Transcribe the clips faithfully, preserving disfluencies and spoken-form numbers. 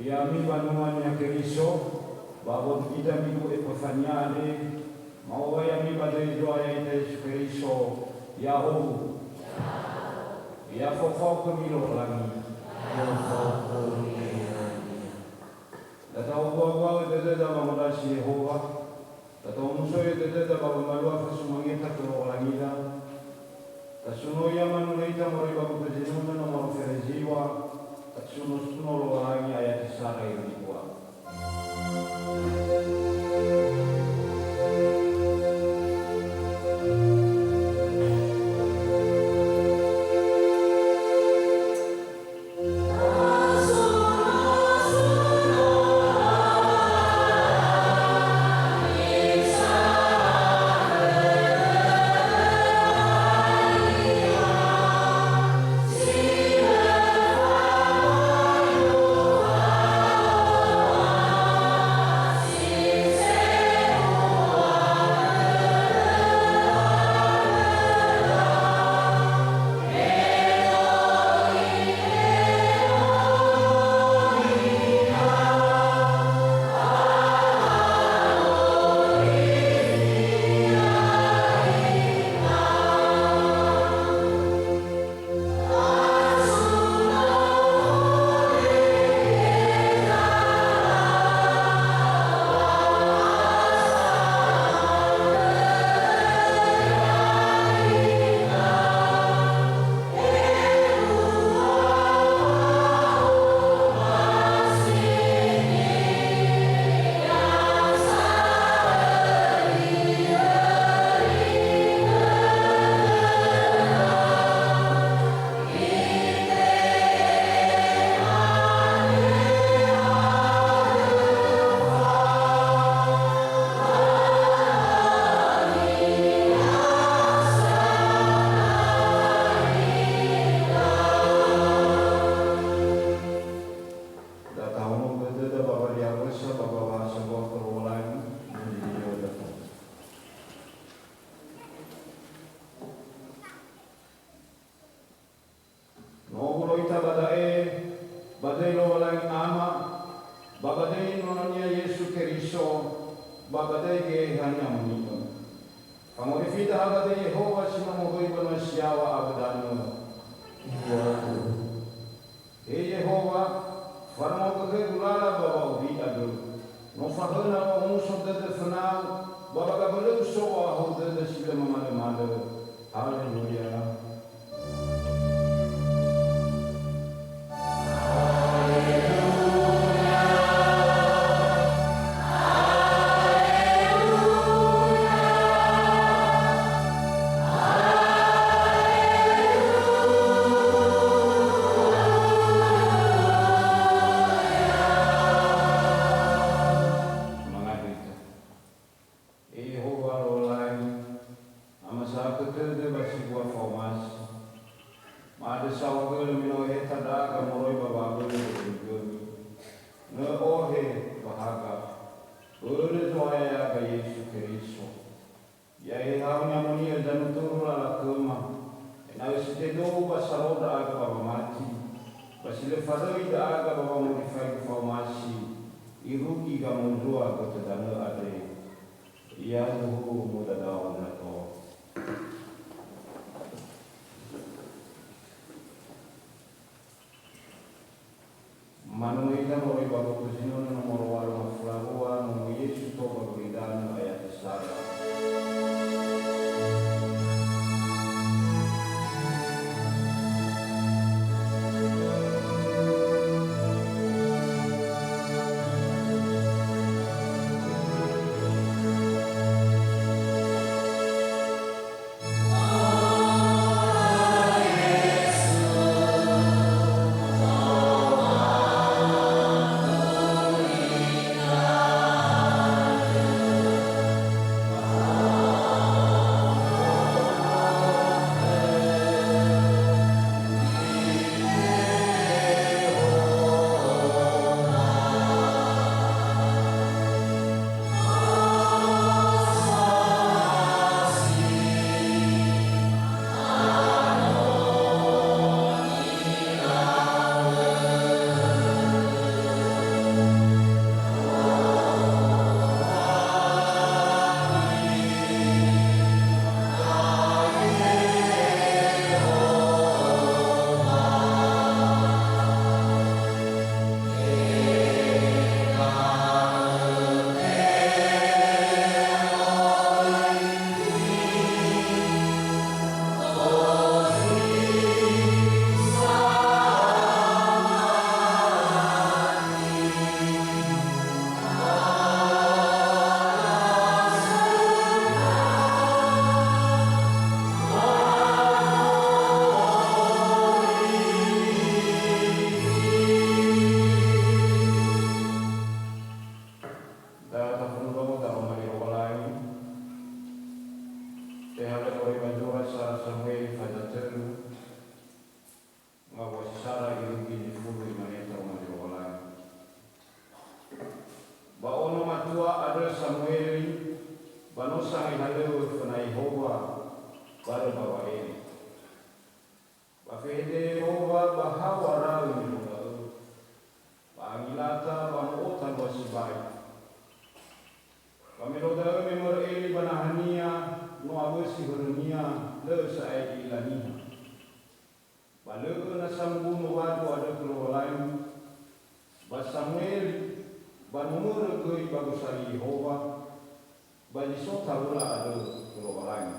Ya'ami banua Niha Keriso, ba awödu ita migu Epafania andre, ma'owai ami ba döi Zo'aya ita Yesu Keriso, ya'ahowu. Ya faofao khömi Lowalangi. Ya faofao khömi Lowalangi. Latahoguagua'ö dödöda ba wondrasi Yehowa. Tataomuso dödöda ba wamalua fasumangeta khö Lowalangida. Tasuno ia manö ita moroi ba gutu zinunö nomoro fereziwa, tasuno-suno Lowalangi ayati sara irudikua. Datahono dödöda ba waliawösa ba ba wa'asambua khö Lowalangi, mundriyo data. No hulö ita ba da'e, ba döi Lowalangi Ama, ba ba döi Nono-Nia Yesu Keriso, ba ba döi Geheha Ni'amoni'ö. Fangorifita ha ba döi Yehowa si no moroi banua si yaŵa awö danö. He Yehowa, fanongo khögu lala ba wa'auri andrö. No fahöna wa'omuso dödö fönau, ba ba gabölöu so wa'ahou dödö si lö mamalömalö. Haleluya. Mangandrö ita. He Yehowa Lowalangi, amasa'akö tödö ba sibua fa'omasi. Ma'andrö saohagölö me no öheta ndra'aga moroi ba wa'abölö dödömi. Nö ohe ba haga, börö Zo'aya ya'aga Yesu Keriso. Ya'e Geheha Ni'amoni'ö zanuturu lala khöma, ena'ö si tedou ba saro ndra'aga ba wamati, ba si lö faröi ndra'aga ba wamorifaigö fa'omasi, irugi gamozua götö danö andre. Ia duhu mudadao ndra'o. Manö ita moroi ba gutu zinunö nomoro walu ngafulu a rua, Nono Yesu tou ba gulidanö ayati sara. ba wa'eli. Ba fehede Yehowa ba hawaraö melo da'ö, ba angilata ba mo'ota lua sibai. Ba melo da'ö me mõrõ Eli ba nahania, no awösi hörönia, lö sa'ae i'ila niha. Ba lö'ö nasa mbuno wadu andrö khö Lowalangi, ba Samueli, ba numörö göi ba gosali Yehowa, ba zi so tawöla andrö khö Lowalangi.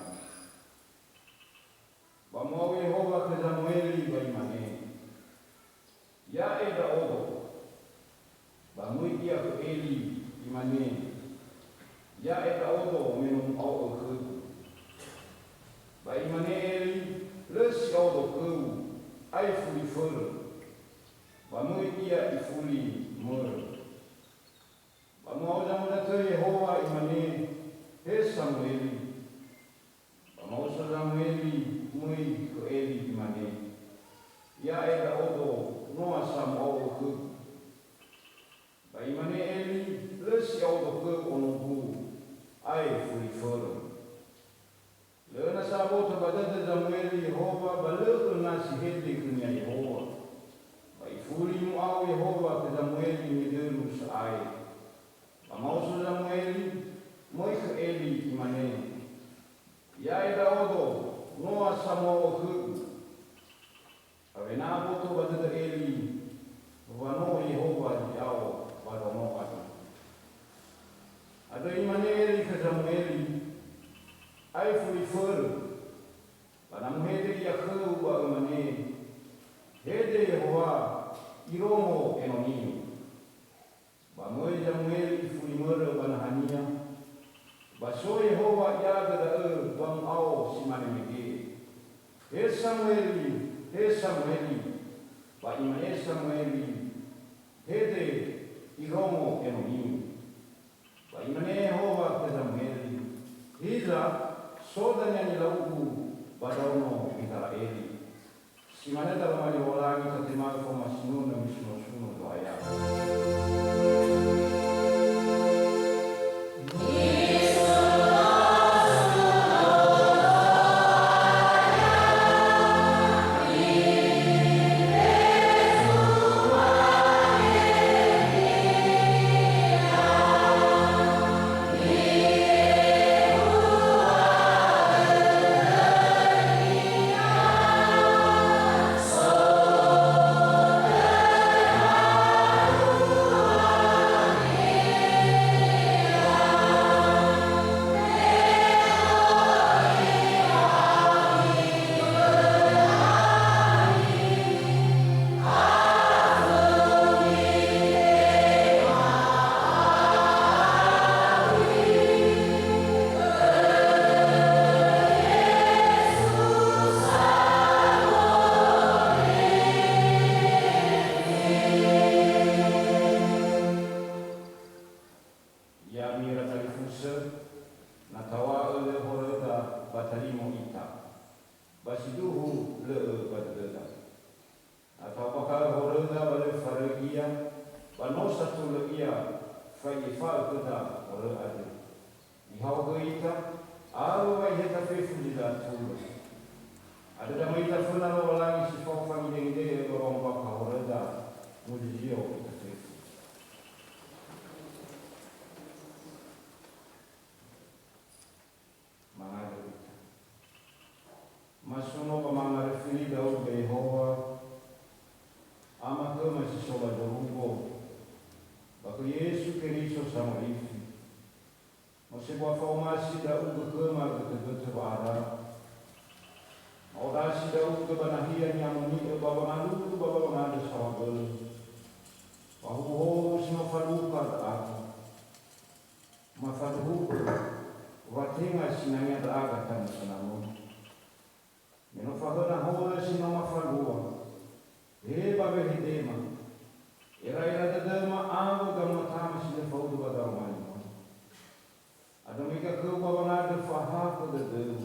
Ba mu'ao Yehowa khö Samueli ba imane, "Ya'e ndra'odo." Ba möi ia khö Eli, imane, "Ya'e ndra'odo me no mu'ao õ khögu." Ba imane Eli, "Lö si'aodo khöu, ae fuli fõrõ." Ba möi ia ifuli mörö. Ba mu'ao zamöndra tö Yehowa, imane, "He Samueli." Ba maoso Samueli möi khö Eli, imane, "Ya'e ndra'odo, noa sa mu'ao õ khögu." Ba imane Eli, "Lö si'aodo khöu onogu, ae fuli fõrõ." Lö nasa aboto ba dödö Samueli Yehowa, ba lö öna si hede khönia Yehowa. Ba ifuli mu'ao Yehowa khö Samueli medölu sa'ae. Ba maoso Samueli, möi khö Eli, imane, "Ya'e ndra'odo, noa sa mu'ao õ khögu." Awena aboto ba dödö Eli wa no Yehowa zi ya'o ba ndraono andrö. Andrö imane Eli khö Samueli, "Ae fuli fõrõ." Ba na muhede ia khöu ba ömane, "Hede Yehowa, irongo enoniu." Ba möi Samueli ifuli mörö ba nahania, ba so Yehowa iagö da'ö ba mu'ao si mane mege, "He Samueli, he Samueli." Ba imane Samueli, "Hede, irongo enoniu." Ba imane Yehowa khö Samueli, "Hiza, so dania nilaugu ba ndraono Gizera'eli." Si manö daroma li Lowalangi, tatema'ö faoma sinunö misunosuno Zo'aya. Ya'ami ira talifusö, na taŵa'ö lö horöda ba talimo ita, ba sindruhu lö'ö ba dödöda. Na ta'ombakha'ö horöda ba lö faröi ia, ba no satulö ia, faigefa'ö khöda horö andrö. Ihaogö ita, awö wa iheta fefu zi zatulö. Andrö dama ita föna Lowalangi si fao fangidengide'ö ba wa'ombakha'ö horöda, muzizio ita fefu. Mangandrö ita. Masuno ba mangaröfili ndra'ugö Yehowa, Ama khöma si so ba zorugo, ba khö Yesu Keriso Samorifi. No sebua fa'omasi ndra'ugö khöma götögötö wa'ara. Ma'ondrasi ndra'ugö ba nahia ni'amoni'ö ba wangalulu ba wangandrö saohagölö. Ba hubohou si no falukha ndra'aga. Mafaduhu'ö wa tenga sinangea ndra'aga tanö sanamö. Me no fahöna horö si no mafalua, he ba wehedema, era'era dödöma awö gamuatama si lö faudu ba daromalima. Andrö möiga khöu ba wangandrö fahakhö dödöu.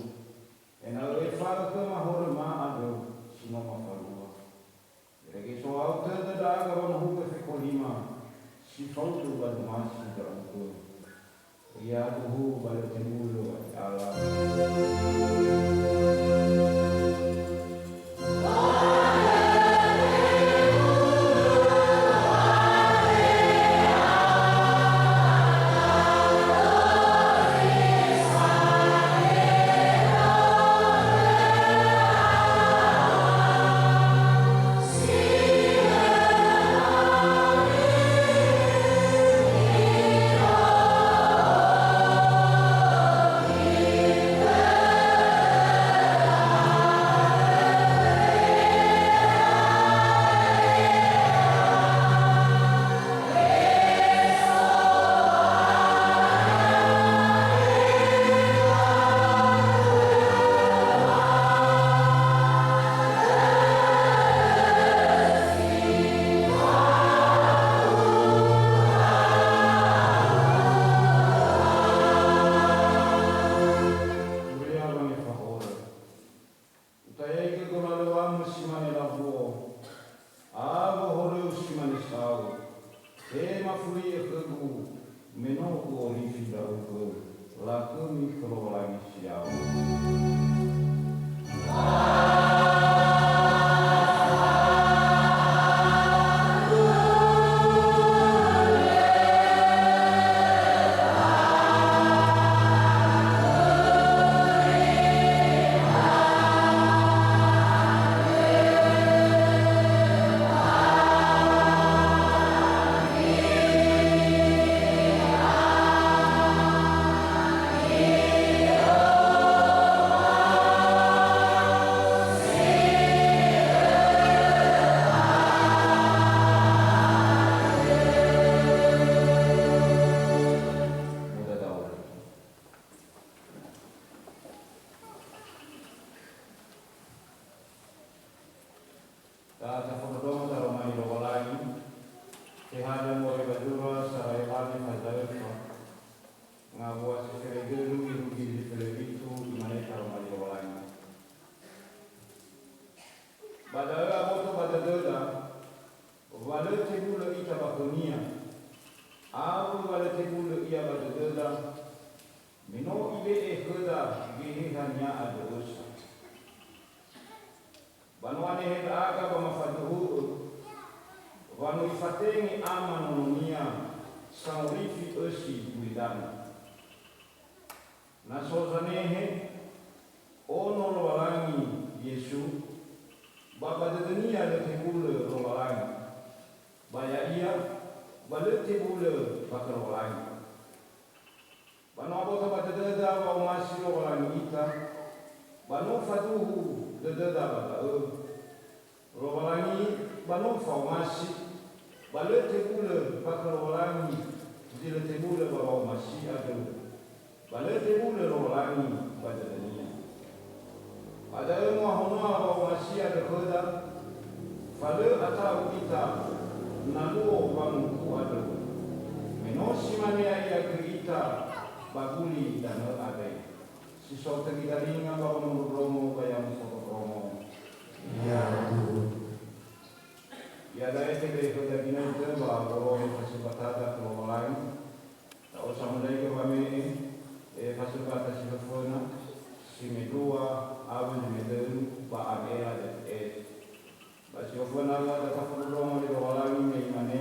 Da'a tafondrondrongo taroma li Lowalangi, tehalö moroi ba zura sarae bane fazaöfa, ngawua si felendölu irugi zi felewitu, imane taroma li Lowalangi. Ba da'ö aboto ba dödöda, wa lö tebulö ita ba khö-Nia, awö wa lö tebulö Ia ba dödöda, me no Ibe'e khöda Geheha-Nia andrö ösa. Ba no anehe ndra'aga ba mafaduhu'ö, wa no Ifatenge Ama Nono-Nia sangorifi ösi gulidanö. Na so zanehe, ono Lowalangi Yesu, ba ba dödönia lö tebulö Lowalangi, ba ya'ia, ba lö tebulö ba khö Lowalangi. Ba no aboto ba dödöda wa omasi Lowalangi ita, ba no faduhu dödöda ba da'ö. Lowalangi ba no fa'omasi, ba lö tebulö ba khö Lowalangi zi lö tebulö ba wa'omasi andrö, ba lö tebulö Lowalangi ba dödönia. Ba da'ö no ahonoa wa'omasi andrö khöda, fa lö ata'u ita na luo wanguku andrö, me no si mane ya'ia khö ita ba gulidanö andre. Si so tögi dalinga ba wamondrondrongo ba ya mufondrondrongo. Ya Tuhan. Iada'e tebe'e khöda ginötö ba wolohe fasömbatada khö Lowalangi. Ta'osa mandraigö wame'e, e, fasömbata si föföna, si mendrua, awö zi mendölu, ba A M L A D F S. Ba si föföna da tafondrondrongo li Lowalangi me Imane,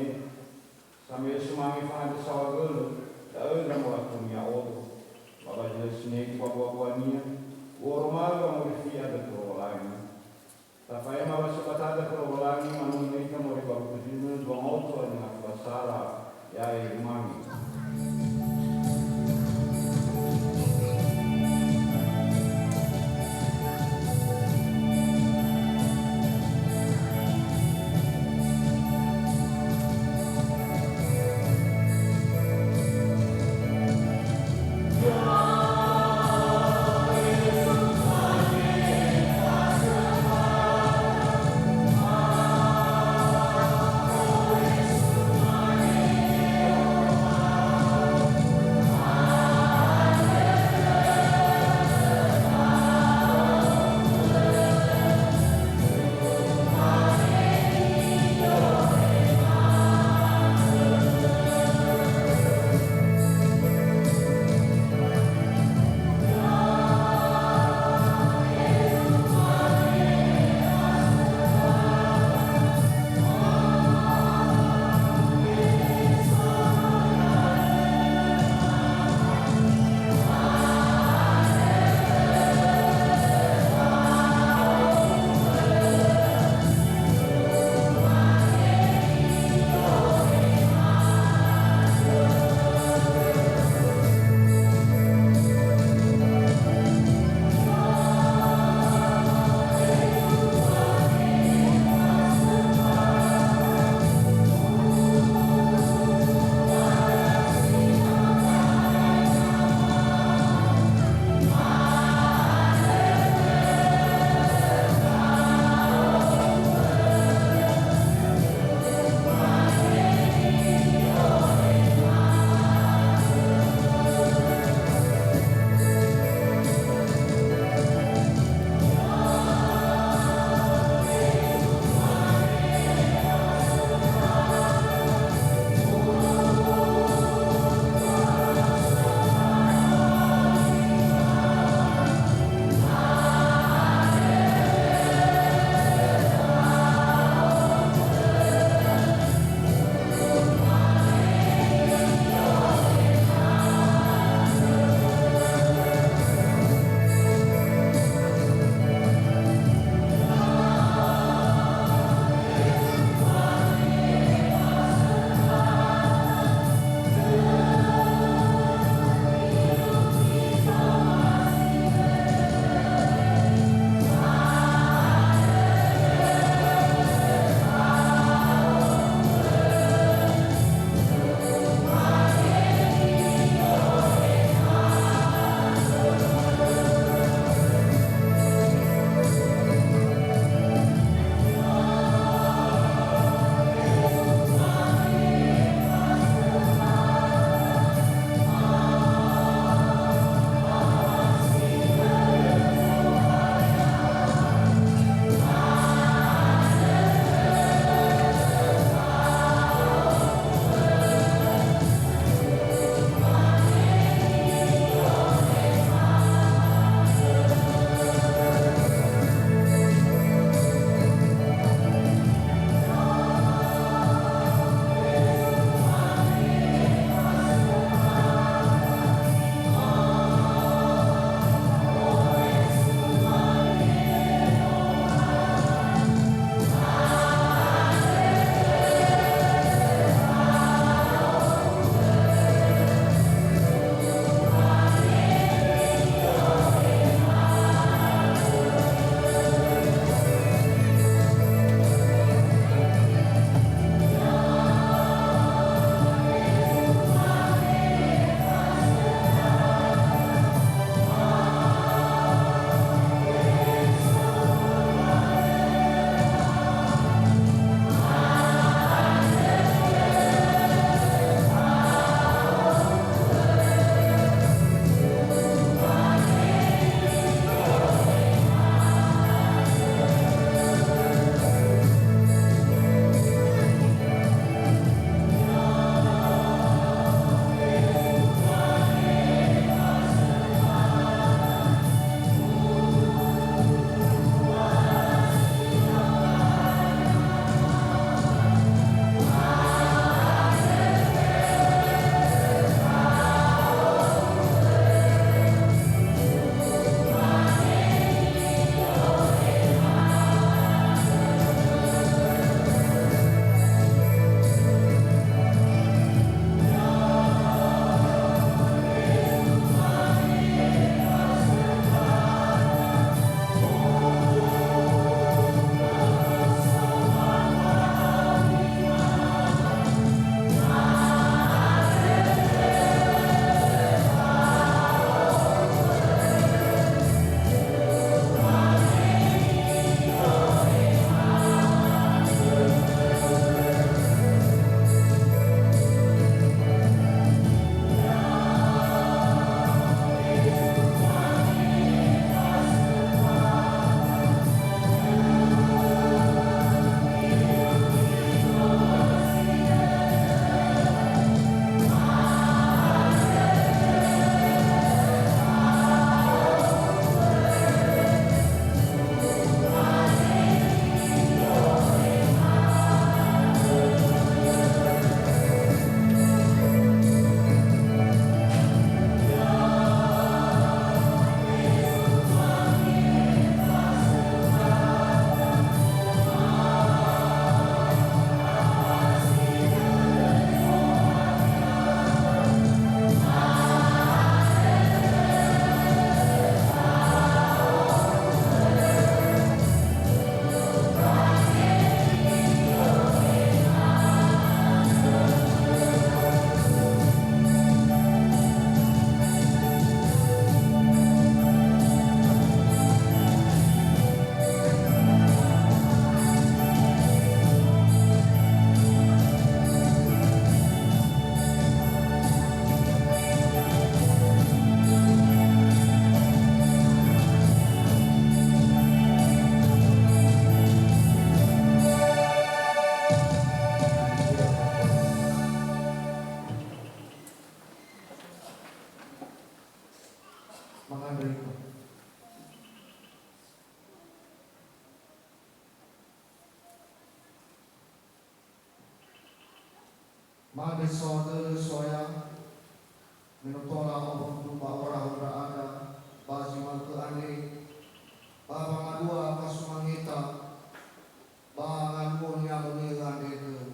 Same'e sumange fangadö saohagölö, da'ö ndra molakhömi ya'odo. Ba ba zi lö sinegu ba buabuania, u'oroma'ö wangorifi Mangandrö saohagölö So'aya, me no tola ofödu ba ora-ora ndra'aga, ba zi ma'ökhö andre, ba wangalua fasumangeta, ba ngaluo ni'amoni'ö andre khöu.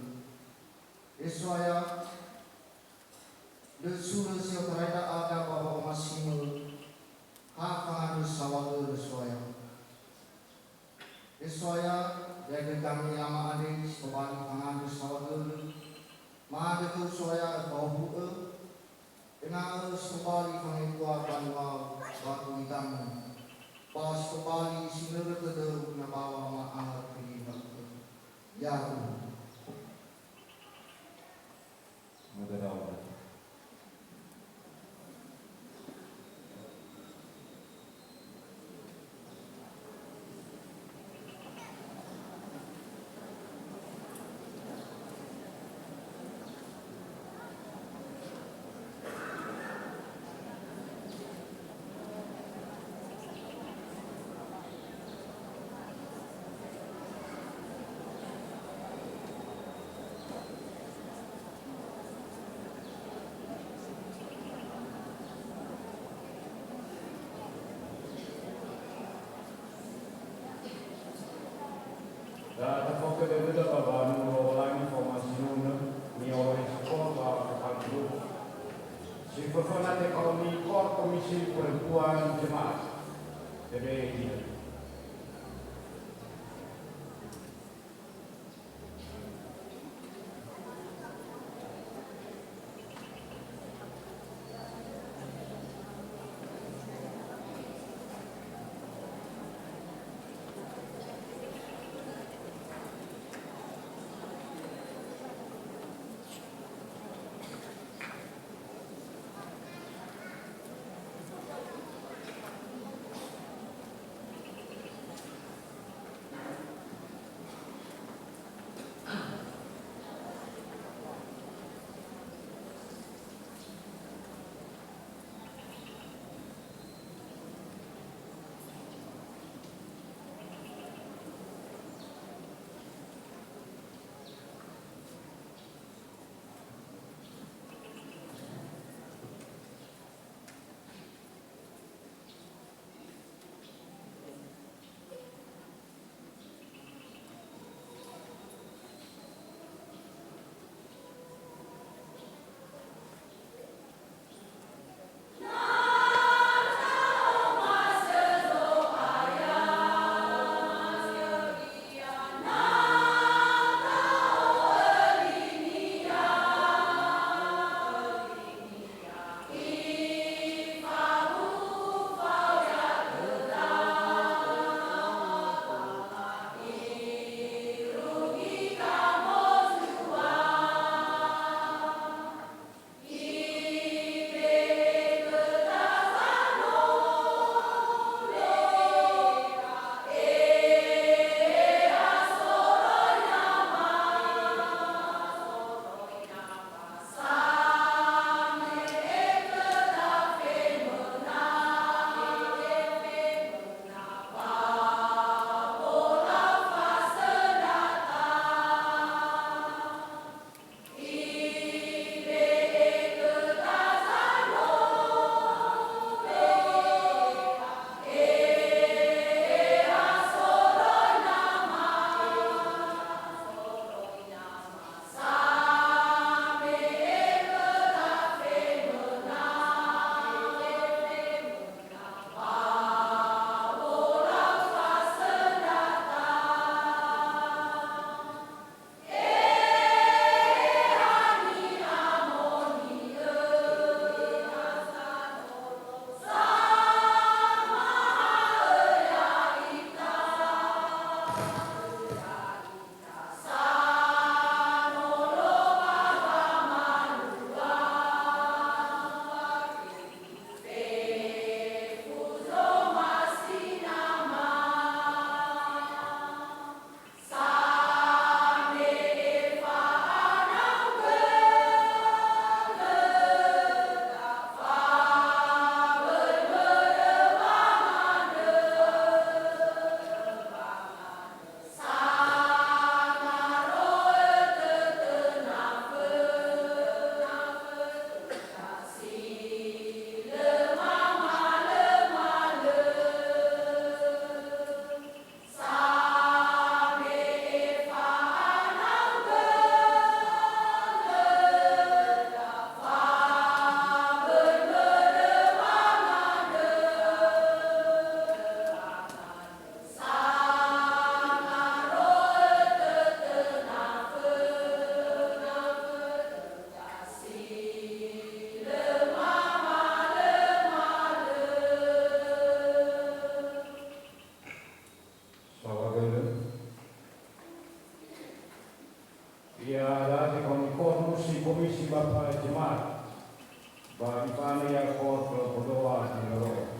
E So'aya, lö sulö si otarai ndra'aga ba wa'omasimö, ha fangandrö saohagölö So'aya. E So'aya, da'e dödami ama andre si tobali fangandrö saohagölö, ma'andrö khöu So'aya öfahuhu'ö, ena'ö si tobali fangetua mbanua ba gulidanö, ba si tobali sinörö tödöu na bawa ma'ala khöu. Ya'u. Da tafökhö dödöda ba wa'anu'ö Lowalangi faoma zinunö, ni'oroi Sektor ba Kepala Guru. Si föföna tefa'oni Ketua Komisi Perempuan Jemaat. Tebe ia. Komisi Bapa Jemaat, ba ifanö ia khöra khödoa Hinoroa.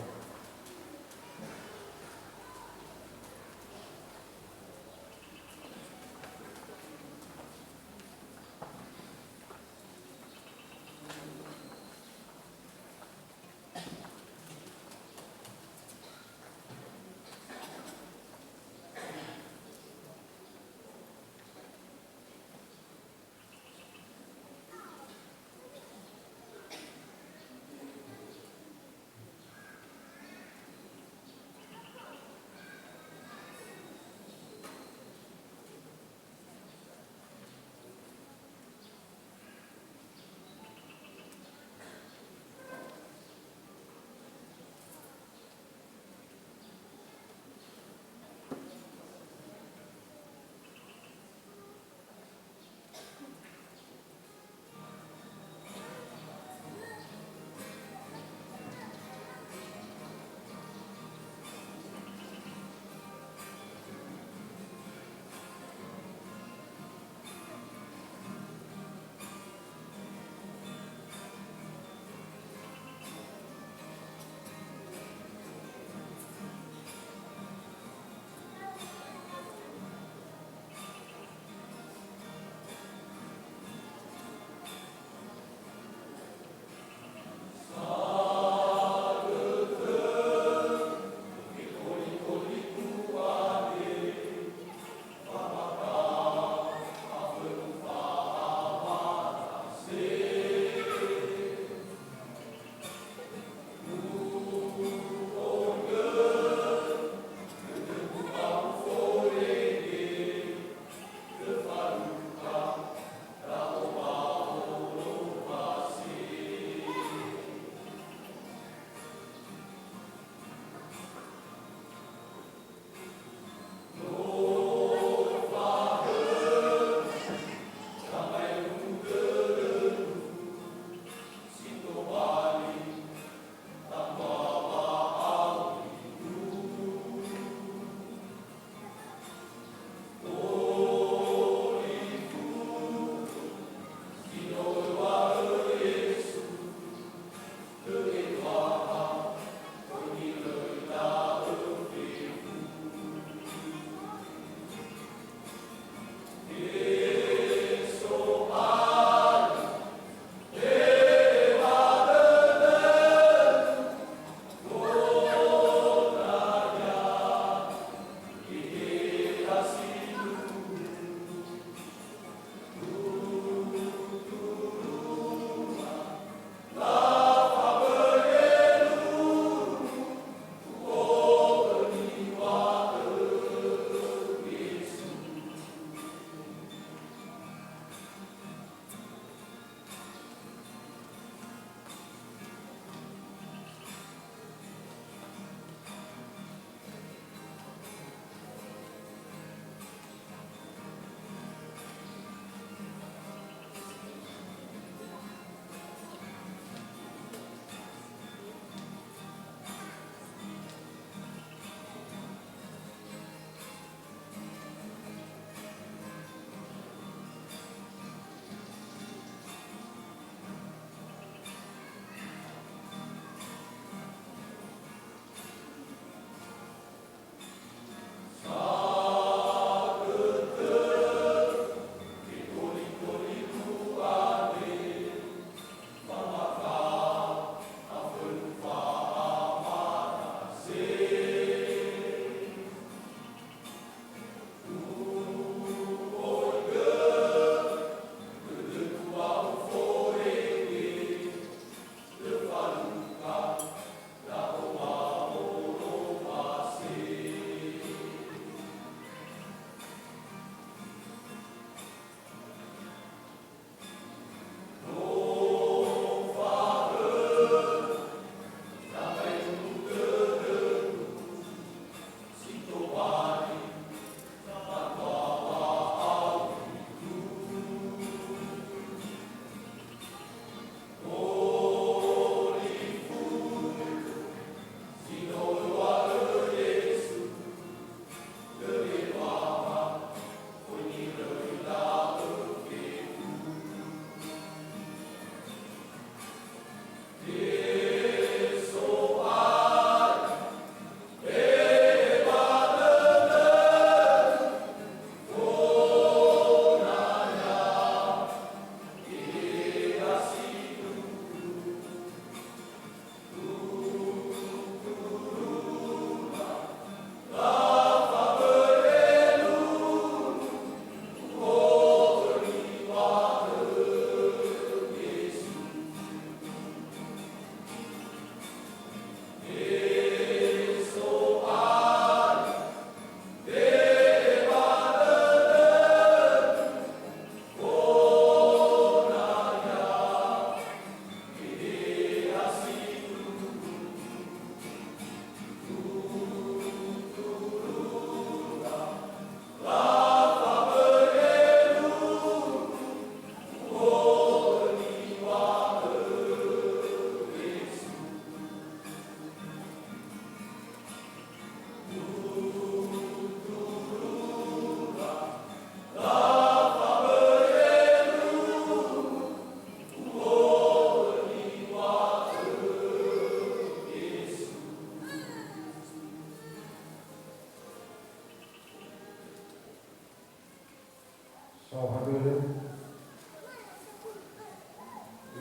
Saohagölö.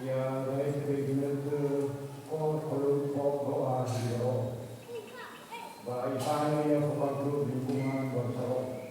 Ia da'e tebai ginötö Kol Kolö Poglo Ahiro. Ba ihanö ia fabangkrut lingkungan Bangsa Rogo.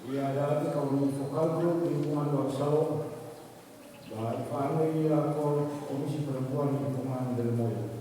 Ia da'e kaoni fokal grup lingkungan Doa Shalom, ba ifa'anö ia khö Komisi Perempuan Lingkungan Delemoyo.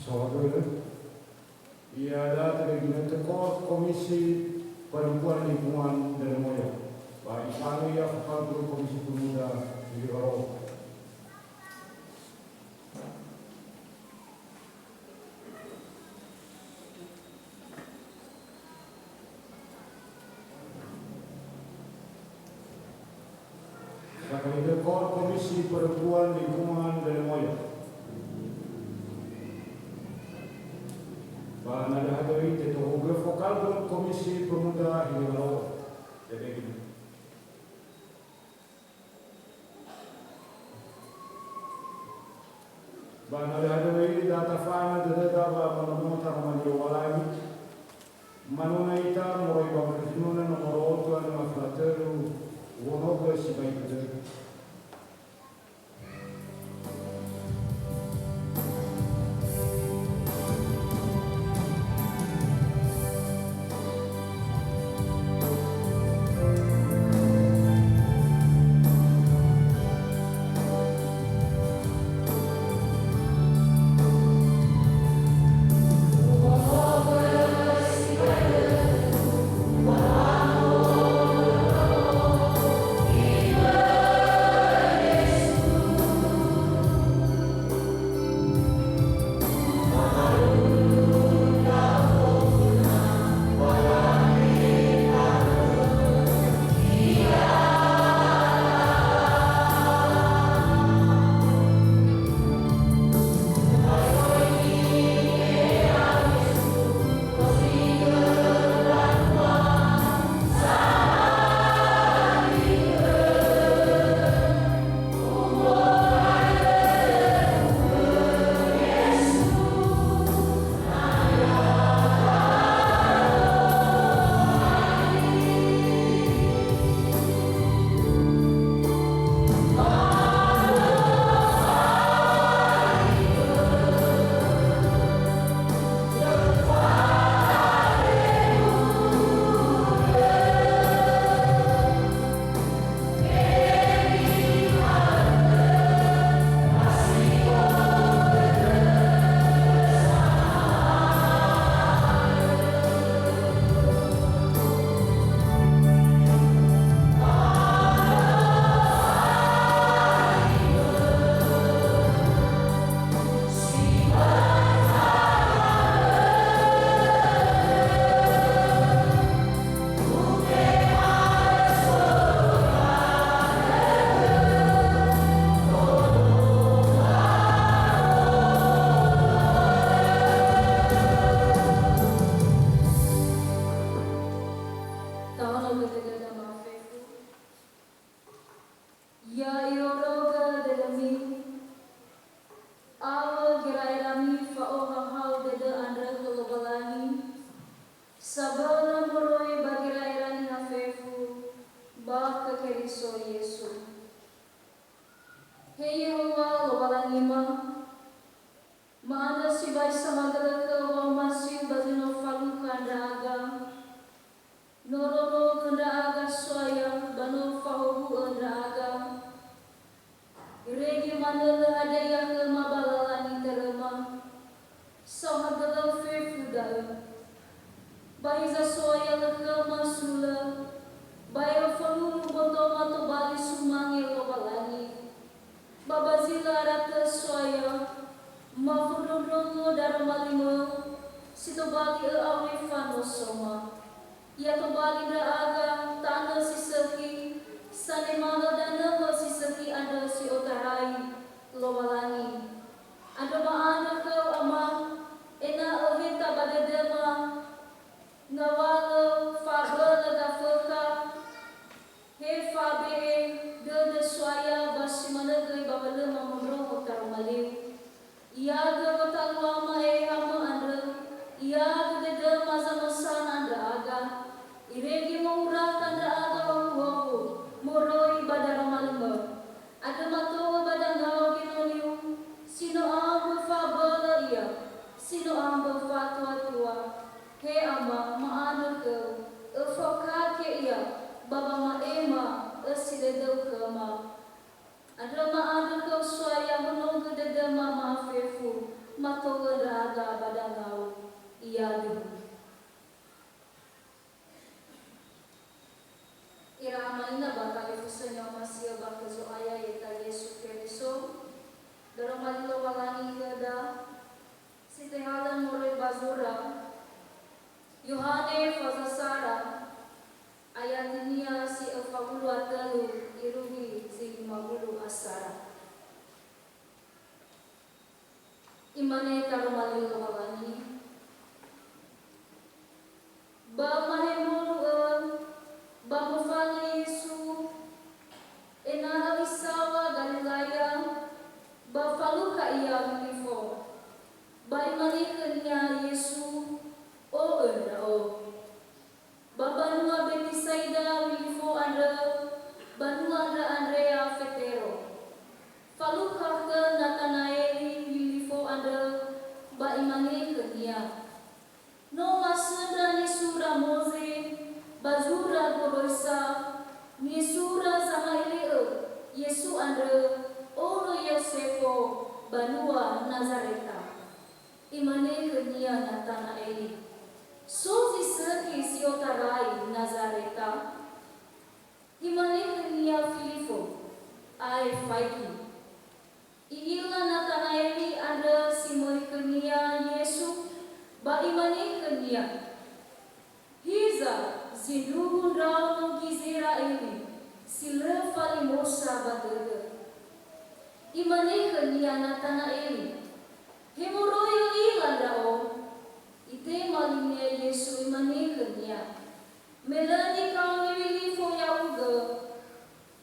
Saohagölö, iada'a tödöi ginötö Ko-, Komisi Perempuan Lingkungan Dödömoyo. Ba ifanö ia Fokal Guru Komisi Pemuda Hiliwaro. Sakali dökor Komisi Perempuan Lingkungan Dödömoyo. Ba na lö hadöi, tetohugö Fokal Guru Komisi Pemuda Hiliwaro. Jadi, ba na lö hadöi, da tafanö dödöda ba mono-mono Taroma Lowalangi. Manona ita moroi ba maföna nomoro otu andrö maföna tölu, wonogö sibai dödö. Taono götögöda mafefu. Ya irorogö dödömi, awö gera'erami fa'ohahau dödö andrö khö Lowalangi, sabölö moroi ba gera'era niha fefu ba khö Keriso Yesu. He Yehowa Lowalangima, ma'andrö sibai saohagölö khöu wa'omasiu ba zi no falukha ndra'aga. No ronogö ndra'aga So'aya ba no fahowu'ö ndra'aga. Irege manö lö hadia ia khöma ba lala nitöröma. Saohagölö fefu da'ö. Ba hiza So'aya lö khöma sulö, baero fanunu botoma tobali sumange Lowalangi. Ba ba zi lö ara tö So'aya, mafondrondrongo daroma limö, si tobali ö'auri fanosoma. Ya tobali ndra'aga tanö si sökhi, sanema lö danömö si sökhi andrö si otarai Lowalangi. Andrö ma'andrö khöu, Ama, ena'ö heta ba dödöma ngawalö fa'abölö gafökha, he fa'abe'e dödö So'aya ba si manö göi ba wa lö mamondrongo taroma liu. Iagö gotaluama Ehehamö andrö, iagö dödöma zamösana ndra'aga, irege mo'urakha ndra'aga howu-howu moroi ba daroma limö. Andrö mato'ö ba dangao genoniu, si no ambö fa'abölö ia, si no ambö fa'atuatua. He Ama, ma'andrö khöu, öfokake ia, ba wama'ema ösi dödöu khöma. Andrö ma'andrö khöu So'aya honogö dödöma mafefu, mato'ö ndra'aga. Ya'aduhu. Ira ama ina ba talifusö ni'omasi'ö ba khö Zo'aya ya'ita Yesu Keriso, daroma li Lowalangi khöda, si tehalö moroi ba zura, Yohane faza sara, ayatinia si öfa wulu a tölu irugi zi lima wulu a sara. Imane taroma li Lowalangi, ba mahemolu'ö, ba mofanö Yesu, ena'ö isaŵa Galilea, ba falukha ia Wilifo. Ba imane khönia Yesu, "O'ö ndra'o." Ba banua Betisaida Wilifo andrö, banua ndra Andrea Fetero. Falukha khö Natanaeli Wilifo andrö, ba imane khönia, "No masöndra nisura Moze ba zura goroisa, nisura zama'ele'ö Yesu andrö, ono Yosefo, banua Nazareta." Imane khönia Natanaeli, "So zi sökhi si otarai Nazareta?" Imane khönia Filifo, "Ae faigi." I'ila Natanaeli andrö si möi khönia Yesu, ba imane khönia, "Hiza zindruhu ndraono Gizera'eli si lö falimosa ba dödö." Imane khönia Natanaeli, "He moroi ö'ila ndra'o?" Itema linia Yesu, imane khönia, "Me lö nikaoni Wilifo ya'ugö,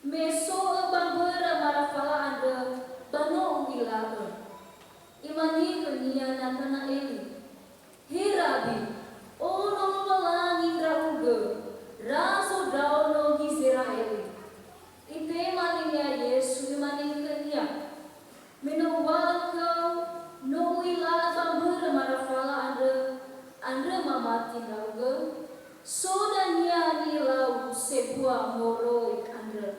me so'ö ba mbörö marafala andrö, ba no u'ila'ö." Imane khönia Natanaeli, "He Rabi, Ono Lowalangi ndra'ugö, Razo ndraono Gizera'eli." Itema linia Yesu, imane khönia, "Me no uŵa'ö khöu, no u'ila'ö ba mbörö marafala andrö, andrö mamati ndra'ugö?" So dania nilau sebua moroi andrö.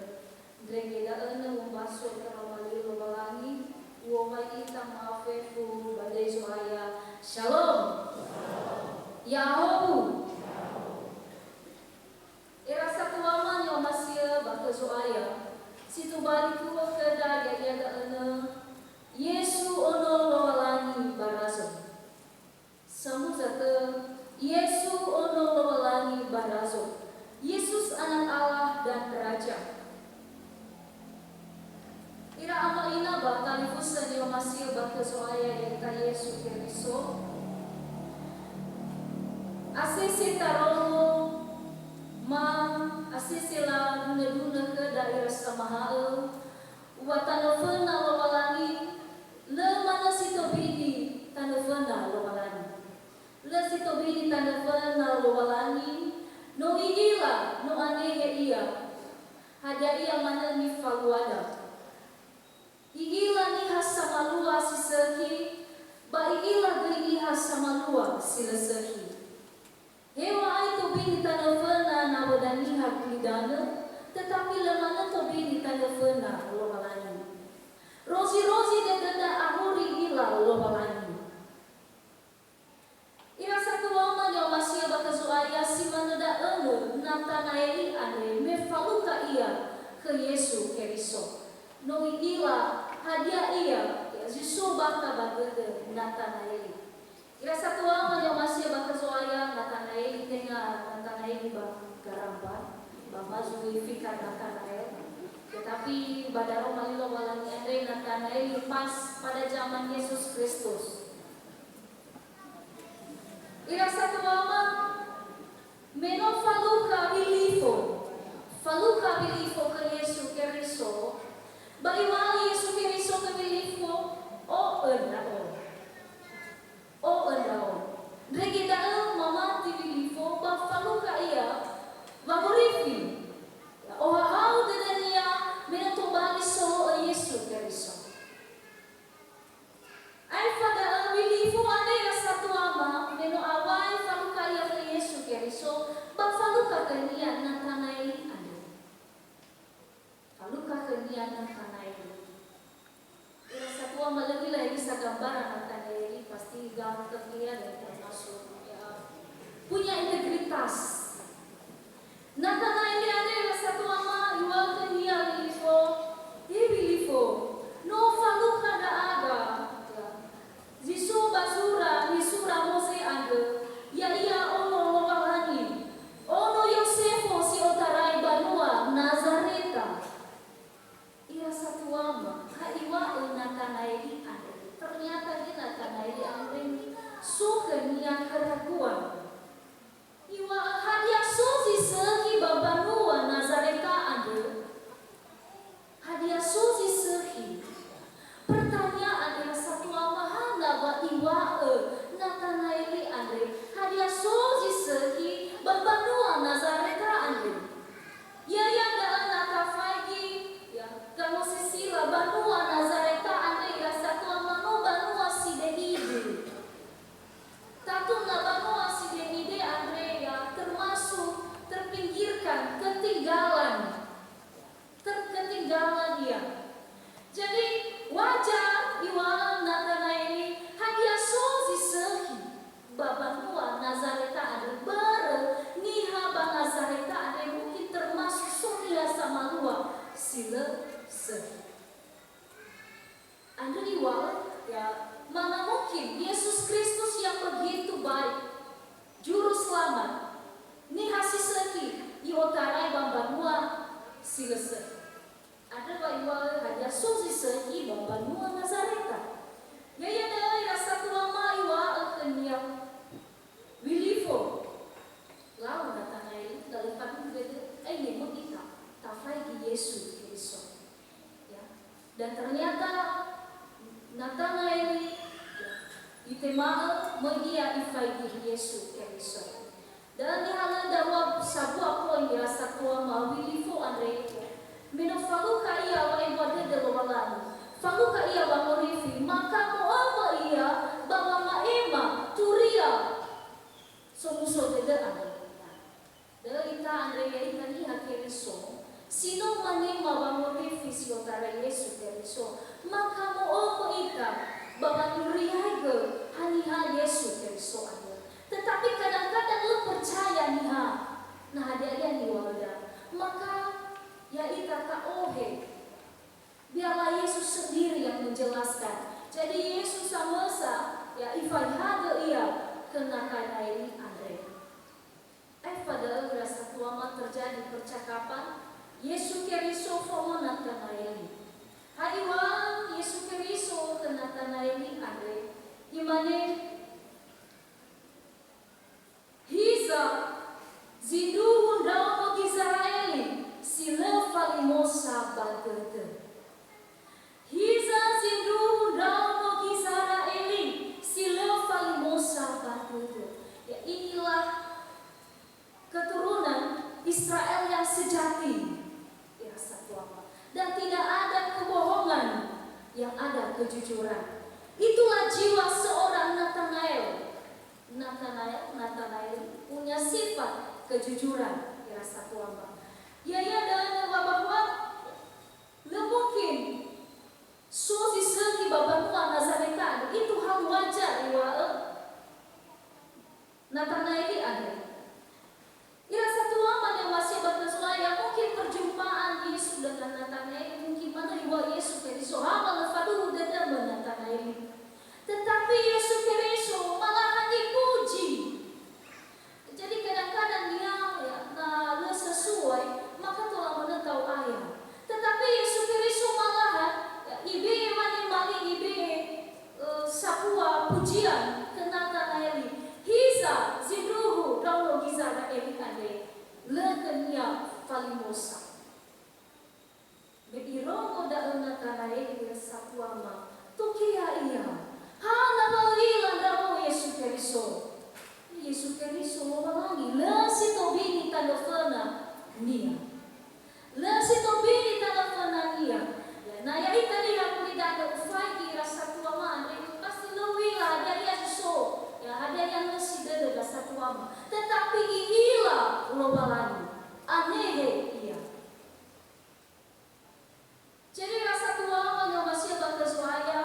Ndrege da'ö na umbaso taroma li Lowalangi, u'owai ita ma'afefu ba döi Zo'aya. Shalom. Ya'ahowu. Era satuama ni'omasi'ö ba khö Zo'aya, si tobali tu'ö khöda ya'ia da'önö, Yesu Ono Lowalangi ba Razo. Samuza tö, Yesu Ono Lowalangi ba Razo. Yesus Anak Allah dan Raja. Ira ama ina ba talifusö ni'omasi'ö ba khö Zo'aya ya'ita Yesu Keriso. Asese tarongo, ma asese ladunö-dunö khöda ira samaha'ö, wa tanö föna Lowalangi, lö manö si tobini tanö föna Lowalangi. Lö si tobini tanö föna Lowalangi, no i'ila, no anehe Ia. Hadia ia manö nifaluada. I'ila niha samalua si sökhi, ba i'ila göi niha samalua si lö sökhi. Heŵa'ae tobini tanö föna nawöda niha gulidanö, tetapi lö manö tobini tanö föna Lowalangi. Rozi-rozi dödöda ahori ila Lowalangi. Ira satuama ni'omasi'ö ba khö Zo'aya, si manö da'önö Natanaeli andre me falukha ia khö Yesu Keriso. No i'ila hadia ia, ya, zi so bakha ba dödö Natanaeli. Ira satuama ni'omasi'ö ba khö Zo'aya, Natanaeli tenga Natanaeli ba garamba, ba ma zui fikar Natanael. Tetapi ba daroma li Lowalangi andre Natanaeli pas pada zaman Yesus Kristus. Ira satuama, me no falukha Wilifo, falukha Wilifo khö Yesu Keriso, ba iŵa'ö Yesu Keriso khö Wilifo, "O'ö ndra'o." O'ö ndra'o. Ndrege da'ö mamati Wilifo ba falukha ia wangorifi. Ohahau dödönia me no tobali solo'ö Yesu Keriso. Aefa da'ö Wilifo andre ira satuama, me no awai Keras. Natanaeli andre ira satua ama iŵa'ö khönia Wilifo, "He Wilifo, no falukha ndra'aga." Ya. Zi so ba zura nisura Moze andrö, ya'ia ono Lowalangi, ono Yosefo si otarai banua Nazareta. Ira satua ama, ha iŵa'ö Natanaeli andre. Ternyata he Natanaeli andre so khönia keraguan. Iŵa'ö, "Hadia so zi sökhi ba banua Nazareta andrö? Hadia so zi sökhi?" Pertanyaan ira satua ama, hana wa iŵa'ö Natanaeli andre, "Hadia so zi sökhi ba banua Nazareta andrö?" Ya'ia da'ö na tafaigi, ya, gangosisila banua Nazareta andre ira satua ama no banua side'ide. Tatu na banua side'ide andre ya termasuk terpinggirkan, ketinggalan. Ter-, ketinggalan ia. Jadi, wajar iŵa'ö Natanaeli, "Hadia so zi sökhi ba banua Nazareta andrö?" Börö niha ba Nazareta andre mungkin termasuk so niha samalua si lö sökhi. Andrö iŵa'ö, ya, mana mungkin Yesus Kristus yang begitu baik, Juru Selamat, niha si sökhi i'otarai ba mbanua si lö sökhi. Andrö wa iŵa'ö hadia so zi sökhi ba mbanua Nazareta. Ya'ia da'ö ira satua ama iŵa'ö khönia, "Wilifo, lau Natanaeli, na lö faduhu dödö, aine möi ita, tafaigi Yesu Keriso." Ya. Dan ternyata Natanaeli, ya, itema'ö, möi ia ifaigi Yesu Keriso. Da'ö niha lö da'ua sambua poin ira satua ama, Wilifo andre, ya. Me no falukha ia wa'ebua dödö Lowalangi, falukha ia wangorifi, maka mo'ömö ia ba wama'ema turia somuso dödö andrö. Da'ö ita andre ya'ita niha Keriso, si no manema wangorifi si otarai Yesu Keriso, maka mo'ömö ita ba wanuriaigö haniha Yesu Keriso andrö. Tetapi kadang-kadang lö percaya niha, na hadia ia niŵa'öda, maka ya'ita ta'ohe. Biarlah Yesus sendiri yang menjelaskan. Jadi Yesus samösa, ya, ifaehagö ia khö Natanaeli andre. Aefa da'ö ira satua ama terjadi percakapan Yesu Keriso foma Natanaeli. Ha iŵa'ö Yesu Keriso khö Natanaeli andre, Imane, "Hiza, zindruhu ndraono Gizera'eli si lö falimosa ba dödö. Hiza, zindruhu ndraono Gizera'eli si lö falimosa ba dödö." Ya, inilah keturunan Israel yang sejati, ira satua ama. Dan tidak ada kebohongan, yang ada kejujuran. Itulah jiwa seorang Natanael. Natanael, Natanael punya sifat kejujuran, ira satua ama. Ya'ia da'ö wa bahwa lö mungkin so zi sökhi ba banua Nazareta, itu hal wajar iŵa'ö Natanaeli andre. Ira satua ama ni'omasi'ö ba khö Zo'aya, mungkin perjumpaan Yesus dengan Natanaeli, mungkin manö iŵa'ö Yesu Keriso, "Ha, ma lö faduhu dödömö, Natanaeli." Tetapi Yesu Keriso malahan ipuji. Jadi kadang-kadang niha, ya, na lö sesuai, maka tola manö ta'o'aya. Tetapi Yesu Keriso malahan, ya, ibe'e wanema li, ibe'e, eh, sambua pujian khö Natanaeli. Hiza, zindruhu ndraono Gizera'eli andre, lö khönia falimosa. Me irongo da'ö Natanaeli ira satua ama, tokea ia. Hana wa ö'ila ndra'o Yesu Keriso? Yesu Keriso Lowalangi, lö si tobini tanö föna-Nia. Lö si tobini tanö föna-Nia. Ya, na ya'ita niha gulidanö ufaigi ira satua ama andre, pasti lö u'ila hadia ia zi so, ya, hadia ia nösi dödö ndra satua ama. Tetapi i'ila Lowalangi, anehe ia. Jadi ira satua ama ni'omasi'ö ba khö Zo'aya,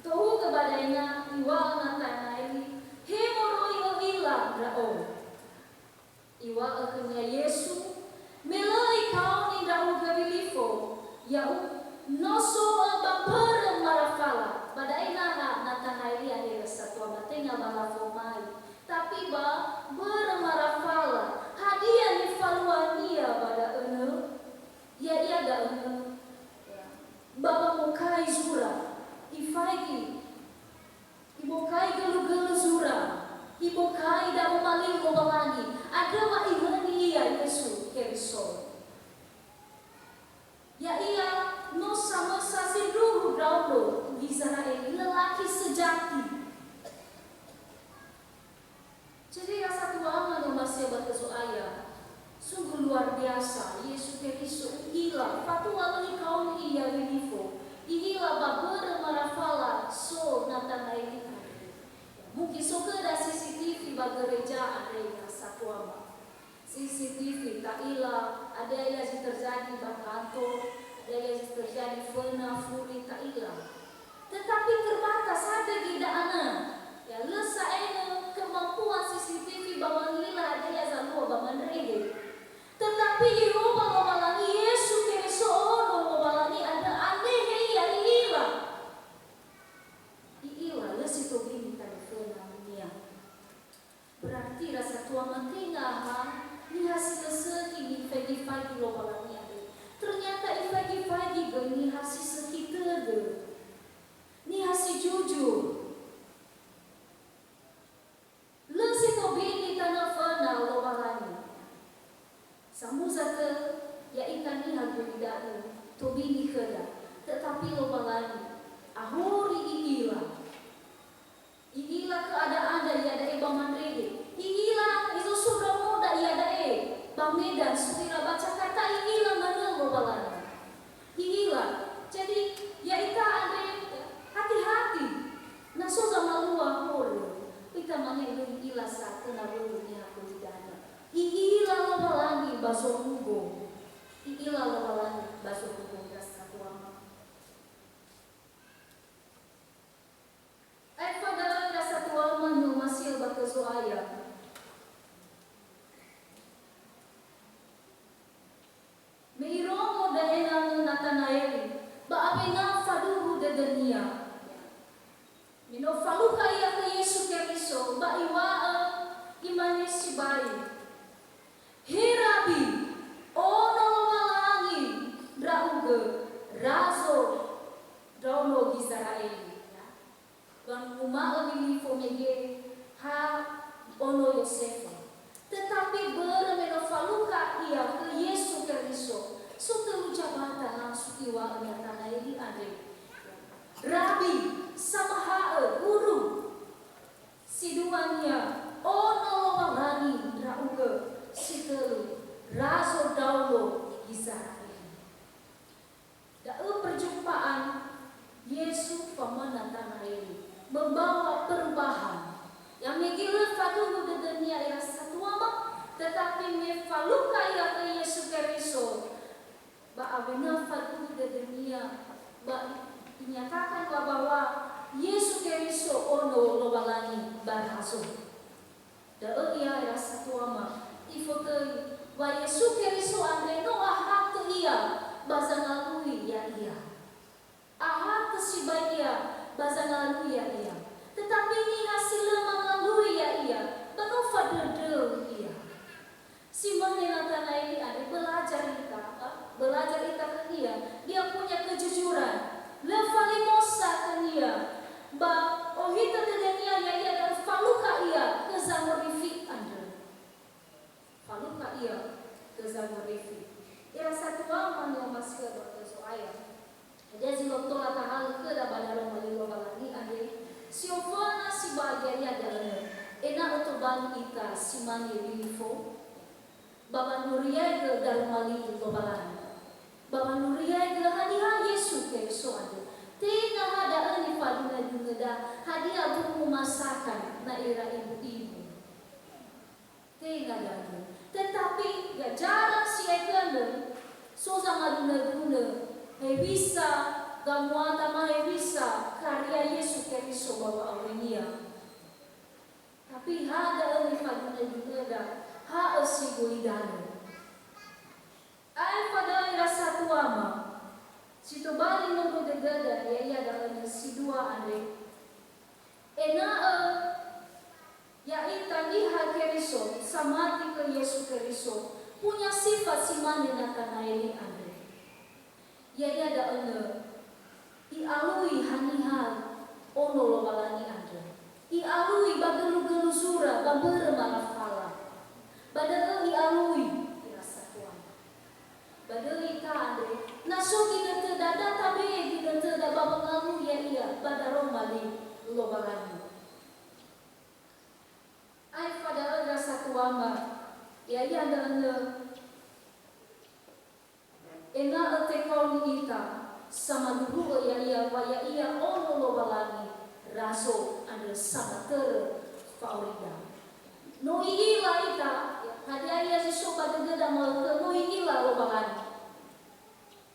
tohugö ba daina, iŵa'ö Natanaeli, "He moroi ö'ila ndra'o?" lafomai, tapi ba börö marafala. Hadia nifaluania ba da'ö nö? Ya'ia da'ö nö, ya, ba wamokai zura, ifaigi, ibokai gölugölö zura, ibokai daroma li Lowalangi, andrö wa ihöni ia Yesu Keriso. Ya'ia no samösa sindruhu ndraono Gizera'eli, lelaki sejati. Jadi, rasa tuanga no masea ba khö Zo'aya, sungguh luar biasa, Yesu Keriso u'ila, fatua lö ikaoni ia Wilifo, i'ila ba börö marafala so Natanaeli andre. Mungkin so khöda C C T V ba gereja andre, rasa tuama. C C T V, ta'ila, ada ia zi terjadi ba kantor, ada ia zi terjadi föna, furi, ta'ila. Tetapi terbatas, hadia göi da'anö. Ya, lö sa'ae nö kemampuan C C T V ba wangila hadia ia zalua ba mandrege. Tetapi Yehowa Lowalangi, Yesu Keriso, Ono Lowalangi andrö, anehe ia, i'ila. I'ila, lö si tobini tanö föna, mania. Berarti rasa tuama, tenga ha niha si lö sökhi nifaigi-faigi Lowalangi andre. Ternyata ifaigi-faigi göi niha si sökhi tödö. Niha si jujur. Lö si tobini tanö föna Lowalangi. Samuza tö, ya'ita niha gulidanö tobini khöda, tetapi Lowalangi ahori i'ila. I'ila keadaanda iada'e ba mandrege. I'ila izosu ndraonoda iada'e ba Medan, so ira ba Jakarta, i'ila manö Lowalangi. I'ila. Jadi, ya'ita andre, hati-hati. Na so zamalua horö, ita mane lö i'ila sa töna wöwö niha gulidanö. I'ila Lowalangi ba zorugo. I'ila Lowalangi ba zorugo, rasa tuama. Aefa da'ö, rasa tuama, ni'omasi'ö ba khö Zo'aya. Me irongo da'e Natanaeli, ba awena faduhu dödönia. Me no falukha ia khö Yesu Keriso, ba iŵa'ö, imane sibai, "He Rabi, Ono Lowalangi ndra'ugö, Razo ndraono Gizera'eli." Wanuma'ö Wilifo mege ha ono Yosefa. Tetapi börö me no falukha ia khö Yesu Keriso, so tölu jabata langsung iŵa'ö Natanaeli andre, "Rabi, samaha'ö, Guru." Siduania, "Ono Lowalangi ndra'ugö." Sitölu, "Razo ndraono Gizera'eli." Da'ö perjumpaan Yesu fama Natanaeli membawa perubahan. Ya, mege lö faduhu dödönia, ira satuama, tetapi me falukha ia khö Yesu Keriso, ba awena faduhu dödönia, ba i-, inyatakan wa bahwa Yesu Keriso Ono Lowalangi ba Razo. Da'ö ia, ira satuama, ifotöi wa Yesu Keriso andre no ahatö ia ba zangalui ya'ia. Ahatö sibai ia ba zangalui ya'ia. Tetapi niha si lö mangalui ya'ia, ba no fadödöu ia. Si mane Natanaeli andre, belajar ita, belajar ita khönia, dia punya kejujuran. Lö falimosa khönia, ba ohitö dödönia ya'ia da'ö, falukha ia khö zangorifi andrö. Falukha ia khö zangorifi. Ira satuama ni'omasi'ö ba khö Zo'aya. Hadia zi no tola tahalö khöda ba Daroma Li Lowalangi andre? Si oföna sibai ya'ia da'ö, ena'ö tobali ita si mane Wilifo, ba wanuriaigö Daroma Li Lowalangi, ba wanuriaigö haniha Yesu Keriso andre. Tenga ha da'ö nifadunö-dunöda, hadia bu mumasakan na ira ibu-ibu. Tenga da'ö. Tetapi, ya, jarang si aetu andrö, so zamadunö-dunö hewisa gamuata, ma hewisa karya Yesu Keriso ba wa'awönia. Tapi ha da'ö nifadunö-dunöda, ha'ö si gulidanö. Aefa da'ö, ira satuama, si tobali nono dödöda, ya'ia da'ö si dua andre. Ena'ö samati khö Yesu Keriso, punya sifat si mane Natanaeli andre. Ya'ia da'ö nö i'alui haniha Ono Lowalangi andrö. I'alui ba gölugölu zura ba mbörö marafala. Ba da'ö i'alui ira satuama. Ba döi ita andre, na so ginötöda, da tabe'e ginötöda ba wangalui ya'ia ba daroma li Lowalangi. Aefa da'ö ira satuama, ya'ia da'ö nö ena'ö tekaoni ita, samaduhu'ö ya'ia wa ya'ia Ono Lowalangi, Razo andrö samatörö fa'aurida. No i'ila ita, hadia ia zi so ba dödöda ma'ökhö, no i'ila Lowalangi.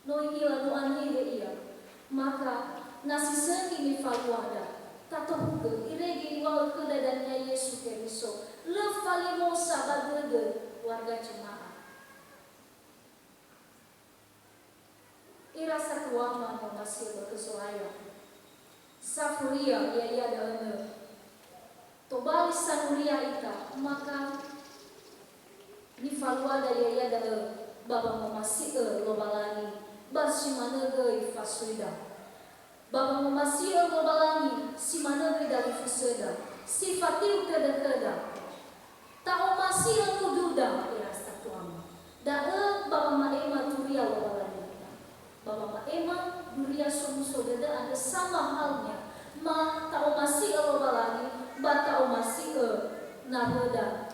No i'ila, no anihe Ia. Maka, na si sökhi nifaluada, tatohugö, irege iŵa'ö khöda dania Yesu Keriso, lö falimosa ba dödö warga jemaah. Ira satuama ni'omasi'ö khö Zo'aya. Safuria ya'ia da'ö nö tobali sanuria ita, maka nifaluada ya'ia da'ö ba wangomasi'ö Lowalangi, ba si manö göi fasuida. Ba wangomasi'ö Lowalangi si manö göi dalifusöda, si fatiu tödö khöda. Ta'omasi'ö nududa, ira satuama. Da'ö ba wama'ema duria Lowalangi. Ba wama'ema duria somuso dödö andrö sama halnya. Ma ta'omasi'ö Lowalangi, ba ta'omasi'ö nawöda.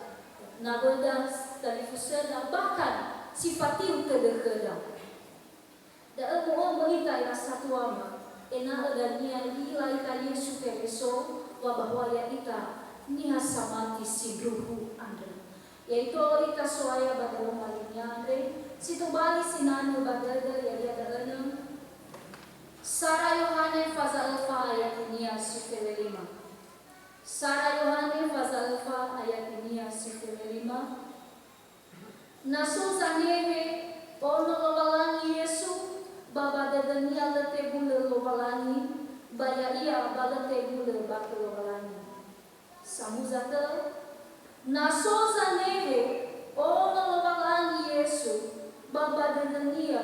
Nawöda, dalifusöda, bahkan si fatiu tödö khöda. Da'ö mu'ömö ita ira satuama, ena'ö dania i'ila ita Yesu Keriso, wa bahwa ya'ita niha samati sindruhu andrö. Ya'itolo ita So'aya ba daroma li-Nia andre, si tobali sinanö ba dödö ya'ia da'ö nö, Sara Yohane faza öfa ayatinia si felelima. Sara Yohane faza öfa ayatinia si felelima. Na so zanewe Ono Lowalangi Yesu, ba ba dödönia lö tebulö Lowalangi, ba ya'ia ba lö tebulö ba khö Lowalangi. Samuza tö, na so zanewe Ono Lowalangi Yesu, ba ba dödönia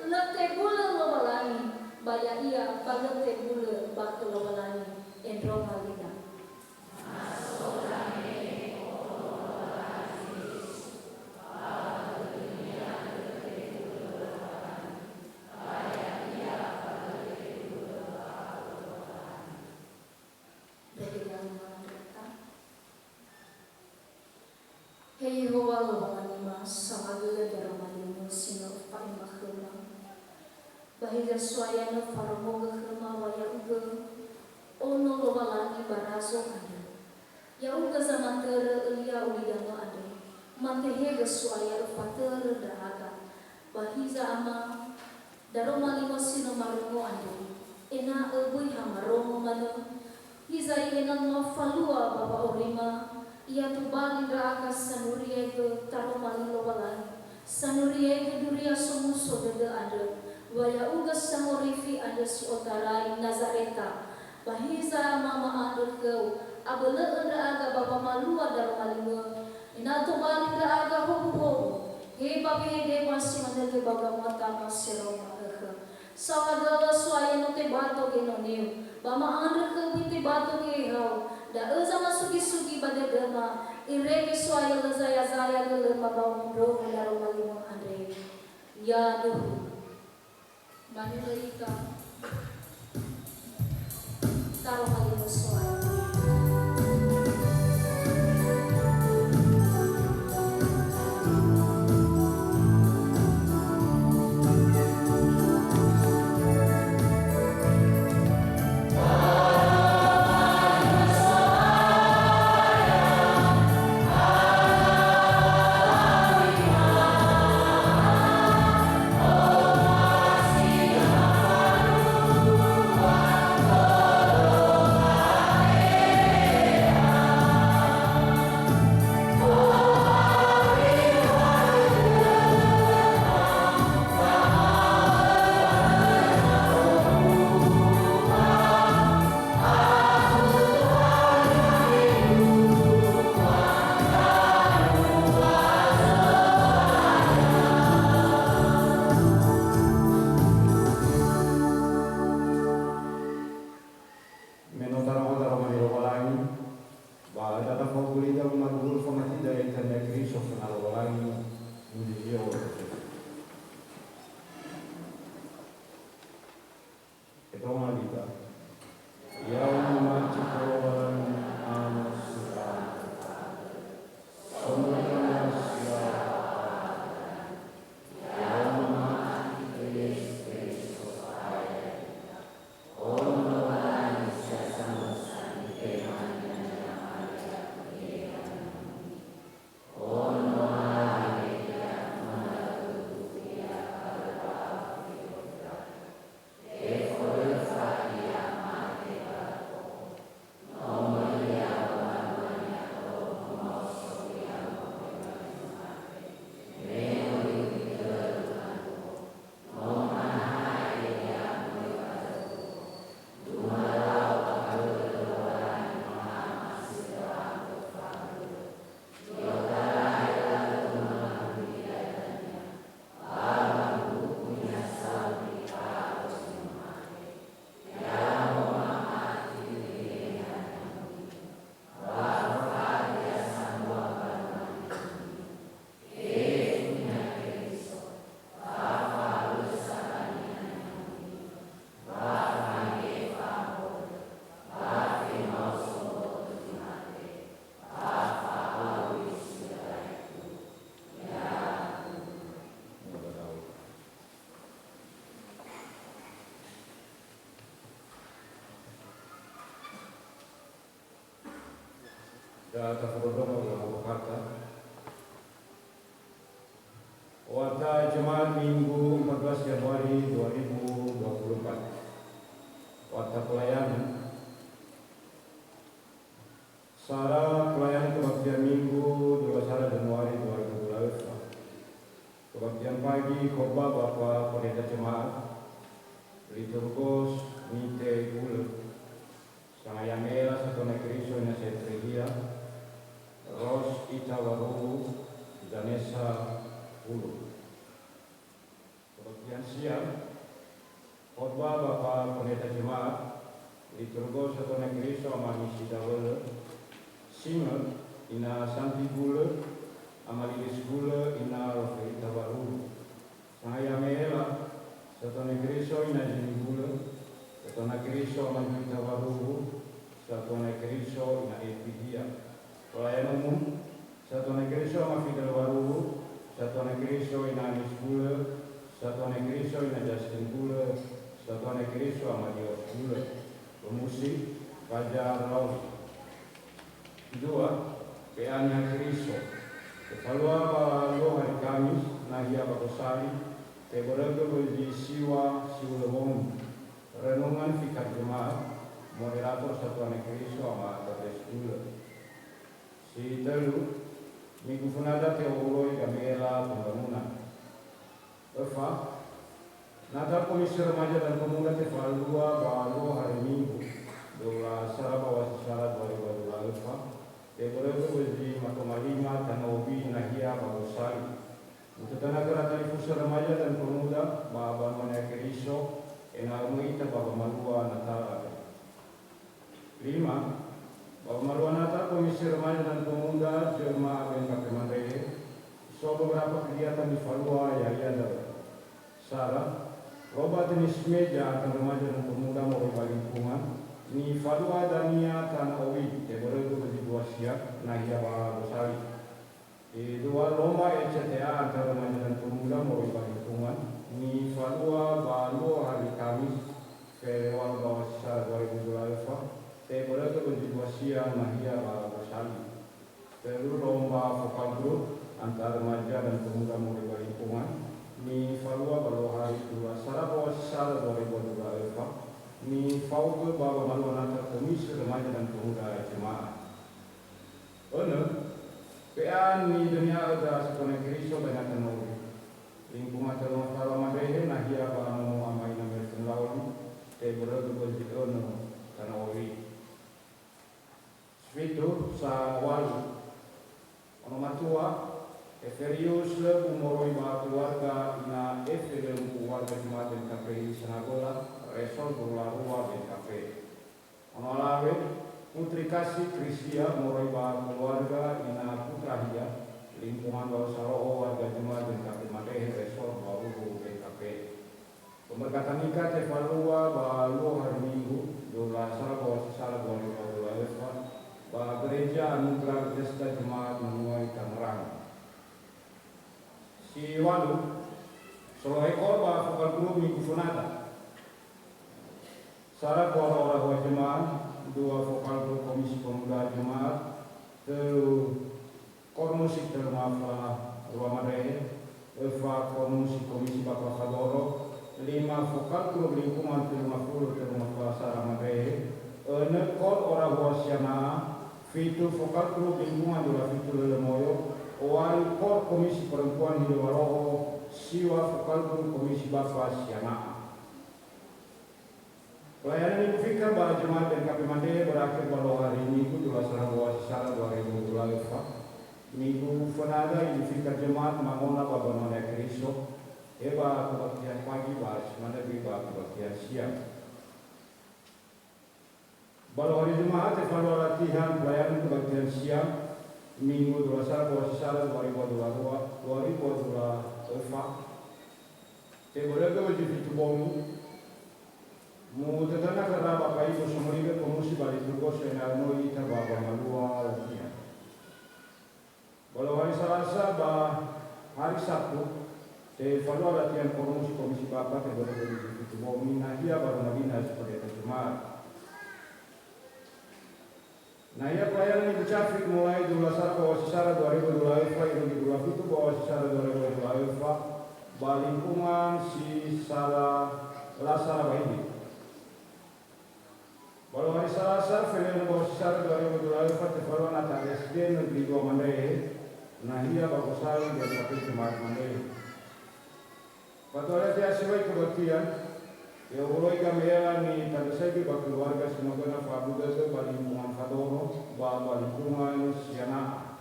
lö tebulö Lowalangi, ba ya'ia ba lö tebulö ba khö Lowalangi, endronga lina. He Yehowa Lowalangi ma, samagölö daroma li-Mu si no Öfa'ema khöma. Ba hiza So'aya no faromogö khöma wa Ya'ugö Ono Lowalangi ba Razo andrö. Ya'ugö zamatörö ölia ulidanö andre, matehegö So'aya öfatörö ndra'aga. Ba hiza Ama, daroma li-Mu si no marongo andre, ena'ö böi ha marongo manö. Hiza i'ena'ö ma falua ba wa'aurima, ia tobali ndra'aga sanuriaigö taroma li Lowalangi. Sanuriaigö duria somuso dödö andrö, wa Ya'ugö Sangorifi andrö si otarai Nazareta. Ba hiza Ama ma'andrö khöu, abölö'ö ndra'aga ba wamalua daroma li-Mö, ena'ö tobali ndra'aga howuhowu, he ba wehedema si manö göi ba gamuatama seroma ökhö. Saohagölö So'aya no tebato genoniu, ba ma'andrö khöu böi tebato gehehau, da'ö zamasugi-sugi ba dödöma, irege So'aya lö zaya-zaya gölöma ba wondrongo daroma li-Mö andre. Yaduhu. Manö ita. Taroma li-Mö So'aya. Fahogolida umaruhul famatida ya'ita Niha Keriso fana Lowalangi, mundizio. Etonga lida. Ya'o mamati khö Lowalangi, ano sura. Somökhöna sura. Ya'o mamati khö Yesu Keriso, So'aya ya'ita. Da tafondrondrongo ba wa'akhata. Wa'akhata Jemaat Minggu empat belas Januari dua ribu dua puluh empat. Wa'akhata pelayanan. Sara pelayanan kebaktian Minggu dua belas Januari dua ribu dua puluh empat. Kebaktian pagi khotbah Bapak Pendeta Jemaat, Liturgos Mite Ulö, Sangaya Mela Satona Keriso ina Setrehia, Ros Ita Waruwu, Zanesa Ulu. Kebaktian siang, khotbah Bapak Pendeta Jemaat, Liturgos Satona Keriso Ama Nisida Wölö, Sinö, Ina Santi Gulö, Ama Lilis Gulö, Ina Rofelita Waruwu. Sangaya Mela, Satona Keriso ina Zeni Gulö, Satona Keriso Ama Juwita Waruwu, Satona Keriso ina Epidia. Pelayan umum, Satona Keriso Ama Fidel Waruwu, Satona Keriso Ina Anis Gulö, Satona Keriso Ina Justin Gulö, Satona Keriso Ama Dios Gulö. Pemusik, Fajar Rauli. Kedua, P A Niha Keriso. Tefalua ba luo hari Kamis, nahia ba gosali, tebörögö ba zi siwa siulö wongi. Renungan Fikar Jemaat, moderator Satona Keriso Ama Tades Gulö. Si tölu, minggu fönada te'owuloi Gamela Pembangunan. Öfa, na ita Komisi Remaja dan Pemuda tefalua ba luo hari Minggu, dua belas Sara ba Wasi Sara dua ribu dua puluh empat, tebörögö ba zi matoma lima Tanö Owi nahia ba gosali. Utötönö khöra talifusö Remaja dan Pemuda ba Banua Niha Keriso, ena'ö möi ita ba wamalua Natal andre. Lima, ba wamalua Natal Komisi Remaja dan Pemuda Jemaat B N K P Mandrehe, so beberapa kegiatan nifalua, ya'ia da'ö: Sara, lomba tenis meja antar remaja dan pemuda moroi ba lingkungan, nifalua dania Tanö Owi, tebörögö ba zi dua siang, nahia ba gosali. Kedua, lomba E C T A antar remaja dan pemuda moroi ba lingkungan, nifalua ba luo hari Kamis, felewan ba Wasi Sara dua ribu dua puluh empat, tebörögö ba zi dua siang nahia ba gosali. Tölu, lomba focal group antar remaja dan pemuda moroi ba lingkungan, nifalua ba luo hari dua belas Sara ba Wasi Sara dua ribu dua puluh empat, nifaogö ba wamalua Natal Komisi Remaja dan Pemuda Jemaat. Önö, P A nidönia'ö da Satona Keriso ba ina Tanö Owi. Lingkungan Talöma Fara Mandrehe nahia ba nomo Ama Ina Melvin Lauli, tebörögö ba zi önö Tanö Owi. Fitu, sangowalu. Ono matua, Eferius Lebu moroi ba keluarga Ina Efe Lebu, warga Jemaat B N K P Hili Sanaböla, Resor Gorolarua B N K P. Ono alawe, Putri Kasih Krisia moroi ba keluarga Ina Putrahia, lingkungan Bawa Saro'o, warga Jemaat B N K P Mandehe, Resort dua wulu B N K P. Pemberkatan nikah tefalua ba luo hari Minggu, dua belas sara Bawasisara dua ribu dua puluh dua, ba Gereja Anugerah Bethesda Jemaat Manuai, Tangerang. Si walu, solohe kor ba fokal guru Minggu fönada. Sara ketua ora-ora hua jemaat, dua fokal guru Komisi Pemuda Jemaat, tölu kor musik Telunga Fla Rua Madre, öfa kor musik Komisi Bapa Fadoro, lima fokal guru lingkungan Telunga Fulu Telunga Fla Sara Madre, önö kor ora hua Siana, fitu fokal guru lingkungan Dua Fitu Lelemoyo, owalu kor Komisi Perempuan Hiliwalo'o, siwa fokal guru Komisi Bapa Siana. Pelayanan Idul Fitri ba jemaat B N K P Mandehe berakhir ba luo hari Minggu, dua belas sara Bawasisara dua ribu dua puluh dua. Minggu fönada Idul Fitri jemaat mangona ba Banua Niha Keriso, he ba kebaktian pagi ba si manö göi ba kebaktian siang. Ba luo hari Jumaat tefalua latihan pelayanan kebaktian siang, Minggu dua belas sara Bawasisara dua ribu dua puluh dua, dua ribu dua puluh dua. Tebölögö wezi fitu bongi, mutötöna khöra Bapa Ibu Somariga Komisi ba Liturgo, so ena'ö möi ita ba wamalua latihan. Ba luo hari Salasa ba hari Sabtu, tefalua latihan kor musik Komisi Bapa, tebölögö wezi fitu bongi, nahia ba Roma Dinas Pendeta Jemaat. Nahia pelayanan Ibu Cafi mulai dua belas sara Bawasisara dua ribu dua puluh dua irugi dua puluh satu Bawasisara dua ribu dua puluh dua, ba lingkungan si sara la sara baidi. Ba luo hari Salasa, felena Bawasisara dua ribu dua puluh dua tefalua Natal S D Negeri dua Mandehe, nahia ba Gosali dan P K P Jemaat Mandehe. Fatua latihan sibai kebaktian, ya'owuloi game'ela nitanösöigö ba keluarga si no göna fa'abu dödö ba lingkungan Fadoro, ba, ba lingkungan Siana.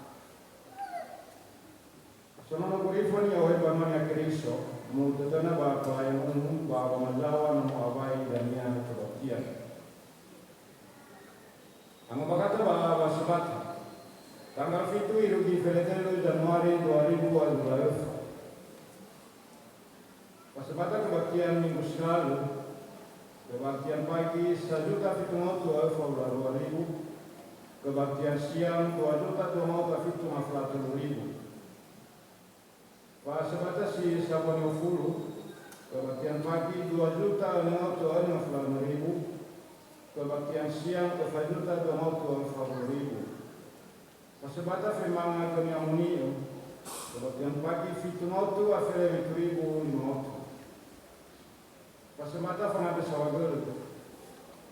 Sonono gurifo ni'ohe Banua Niha Keriso, mutötöna ba pelayan umum ba wamazawa nomo awai dania kebaktian. Angombakhata ba, ba Sabata, tanggal fitu irugi felendölu Januari dua ribu dua puluh dua. Ba Sabata kebaktian Minggu si lalu, kebaktian pagi sajuta fitu ngautu a öfa wulu a dua ribu, kebaktian siang dua juta dua ngautu a fitu ngafulu a tölu ribu. Ba Sabata si sambua ni'ofulu, kebaktian pagi dua juta öne ngautu a öne ngafulu a lima ribu, kebaktian siang öfa juta dua ngautu a öfa wulu ribu. Ba Sabata femanga gönia moni'ö, kebaktian pagi fitu ngautu a fele fitu ribu lima ngautu. Ba Sabata fangandrö saohagölö.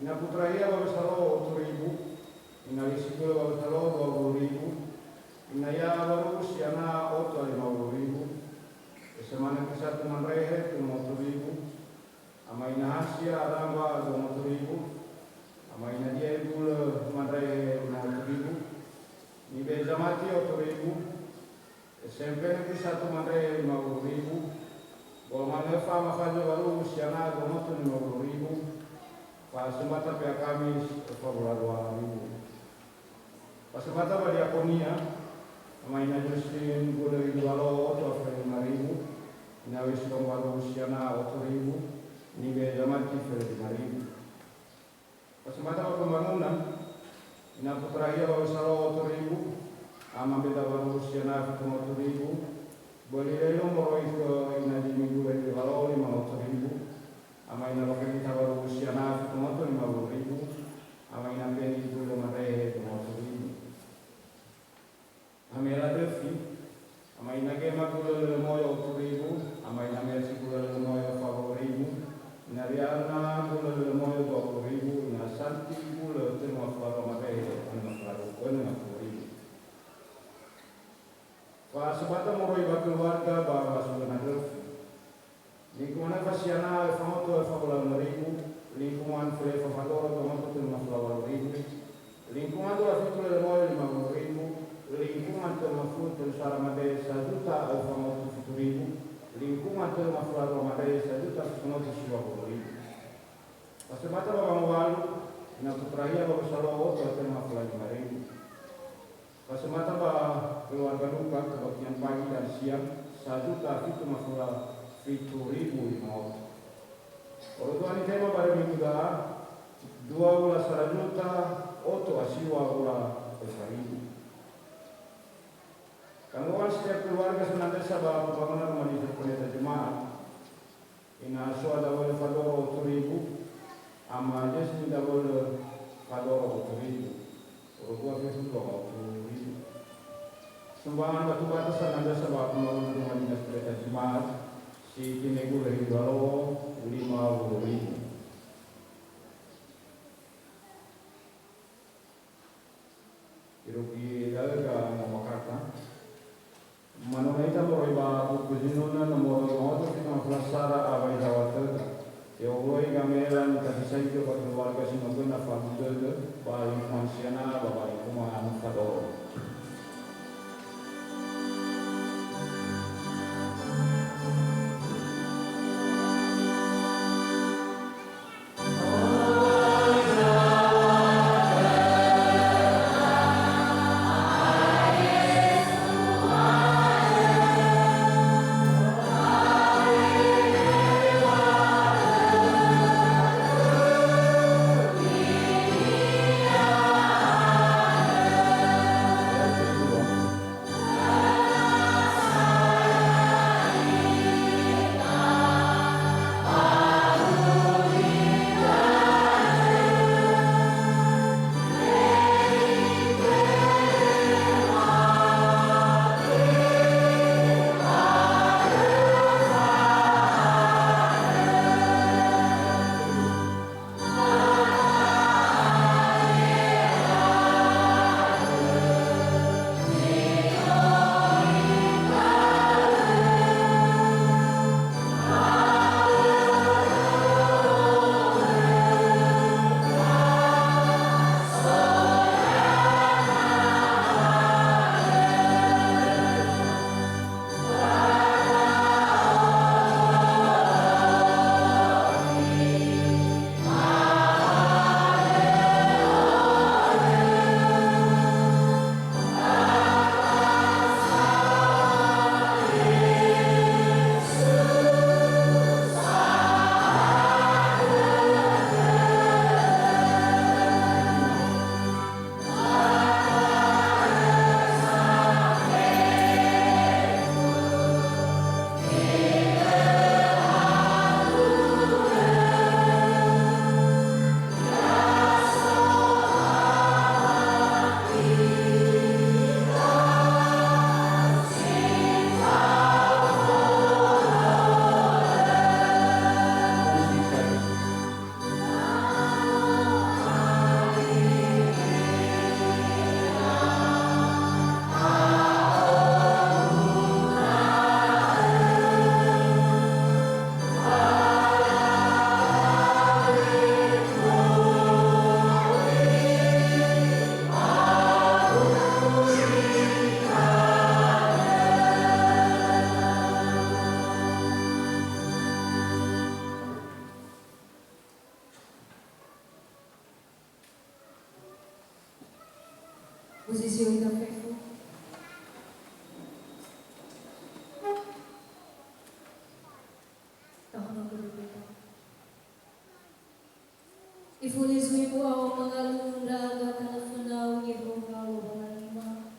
Ina Putrahia ba Wesalo otu ribu, ina Yesikula ba Wesalo dua puluh ribu, ina Yawaru Siana otu a lima puluh ribu, Esemana Kisatu Mandrehe telu ngautu ribu, Ama ina Hasia Aramba dua ngautu ribu, Ama ina Diai Bulö Mandrehe lima ngautu ribu, Nibe Zamati otu ribu, S M P Negeri Satu Mandrehe lima puluh ribu, golongan F A Mafazo Waluhu Siana dua ngautu lima puluh ribu, ba Sabata P A Kamis F A Bula dua ribu. Ba Sabata ba Diakonia, Ama ina Justin Gule Idualo otu a fele lima ribu, ina Wisdom Waluhu Siana otu ribu, Nibe Zamati fele lima ribu. Ba Sabata ba Pembangunan, ina Putrahia ba Wesalo otu ribu, Ama Beda Waluhu Siana fitu ngautu ribu, Böli Lelo moroi khö ina Dimi Gule Idualo lima ngautu ribu, Ama ina Lokelita Waluhu Siana fitu ngautu lima puluh ribu, Ama ina Peni Gule Mandrehe dua ngautu ribu. Amela Döfi, Ama ina Gema Gule Lelemoyo otu ribu, Ama ina Mersi Gule Lelemoyo fa wulu ribu, ina Riana Gule Lelemoyo dua puluh ribu, ina Santi Gule tölu ngafulu a dua Mandrehe, önö ngafulu a dua, önö ngafulu ribu. Fa Sabata moroi ba keluarga ba Sulena Döfi. Lingkungan F A Siana öfa ngautu öfa wulu a lima ribu, lingkungan Felefa Fadoro dua ngautu tölu ngafulu a walu ribu, lingkungan Dua Fitu Lelemoyo lima puluh ribu, lingkungan Telunga Fulu Telu Sara Madre sajuta öfa ngautu fitu ribu, lingkungan Telunga Fulu a Dua Madre sajuta fitu ngautu siwa puluh ribu. Ba Sabata ba wangowalu, ina Putrahia ba Wesalo otu a tölu Taba keluarga Luka, kebaktian pagi dan siang, sajuta fitu ngafula fitu ribu lima ratus. Oro dua nitema ba hari Minggu da'a, dua wula sarajuta oto a siwa wula esa ribu. Kanggoan setiap keluarga senantiasa ba pembangunan rumah dinas pendeta jemaat. Ina Asua dawöli fadoro otu ribu, Ama Yesni dawöli fadoro otu ribu, oro dua fefu dua otu ribu. Sumbangan batu bata senantiasa ba pembangunan rumah dinas pendeta jemaat, si tinegu lehi dua lowo, lima wulu ribu. Irugi da'ö ya mawakata. Manona ita moroi ba buku Zinunö nomoro dua ratus lima belas sara awai dawa töda. Te'owulo'i gamela nitafisaigö ba keluarga si no göna fagu dödö ba lingkungan siana ba, ba lingkungan fadoro. Musisi ita fefu. Tahun kedua. Ifuli zui bu'ao mangalulu ndra'aga tanö fönau Yehowa Lowalangima.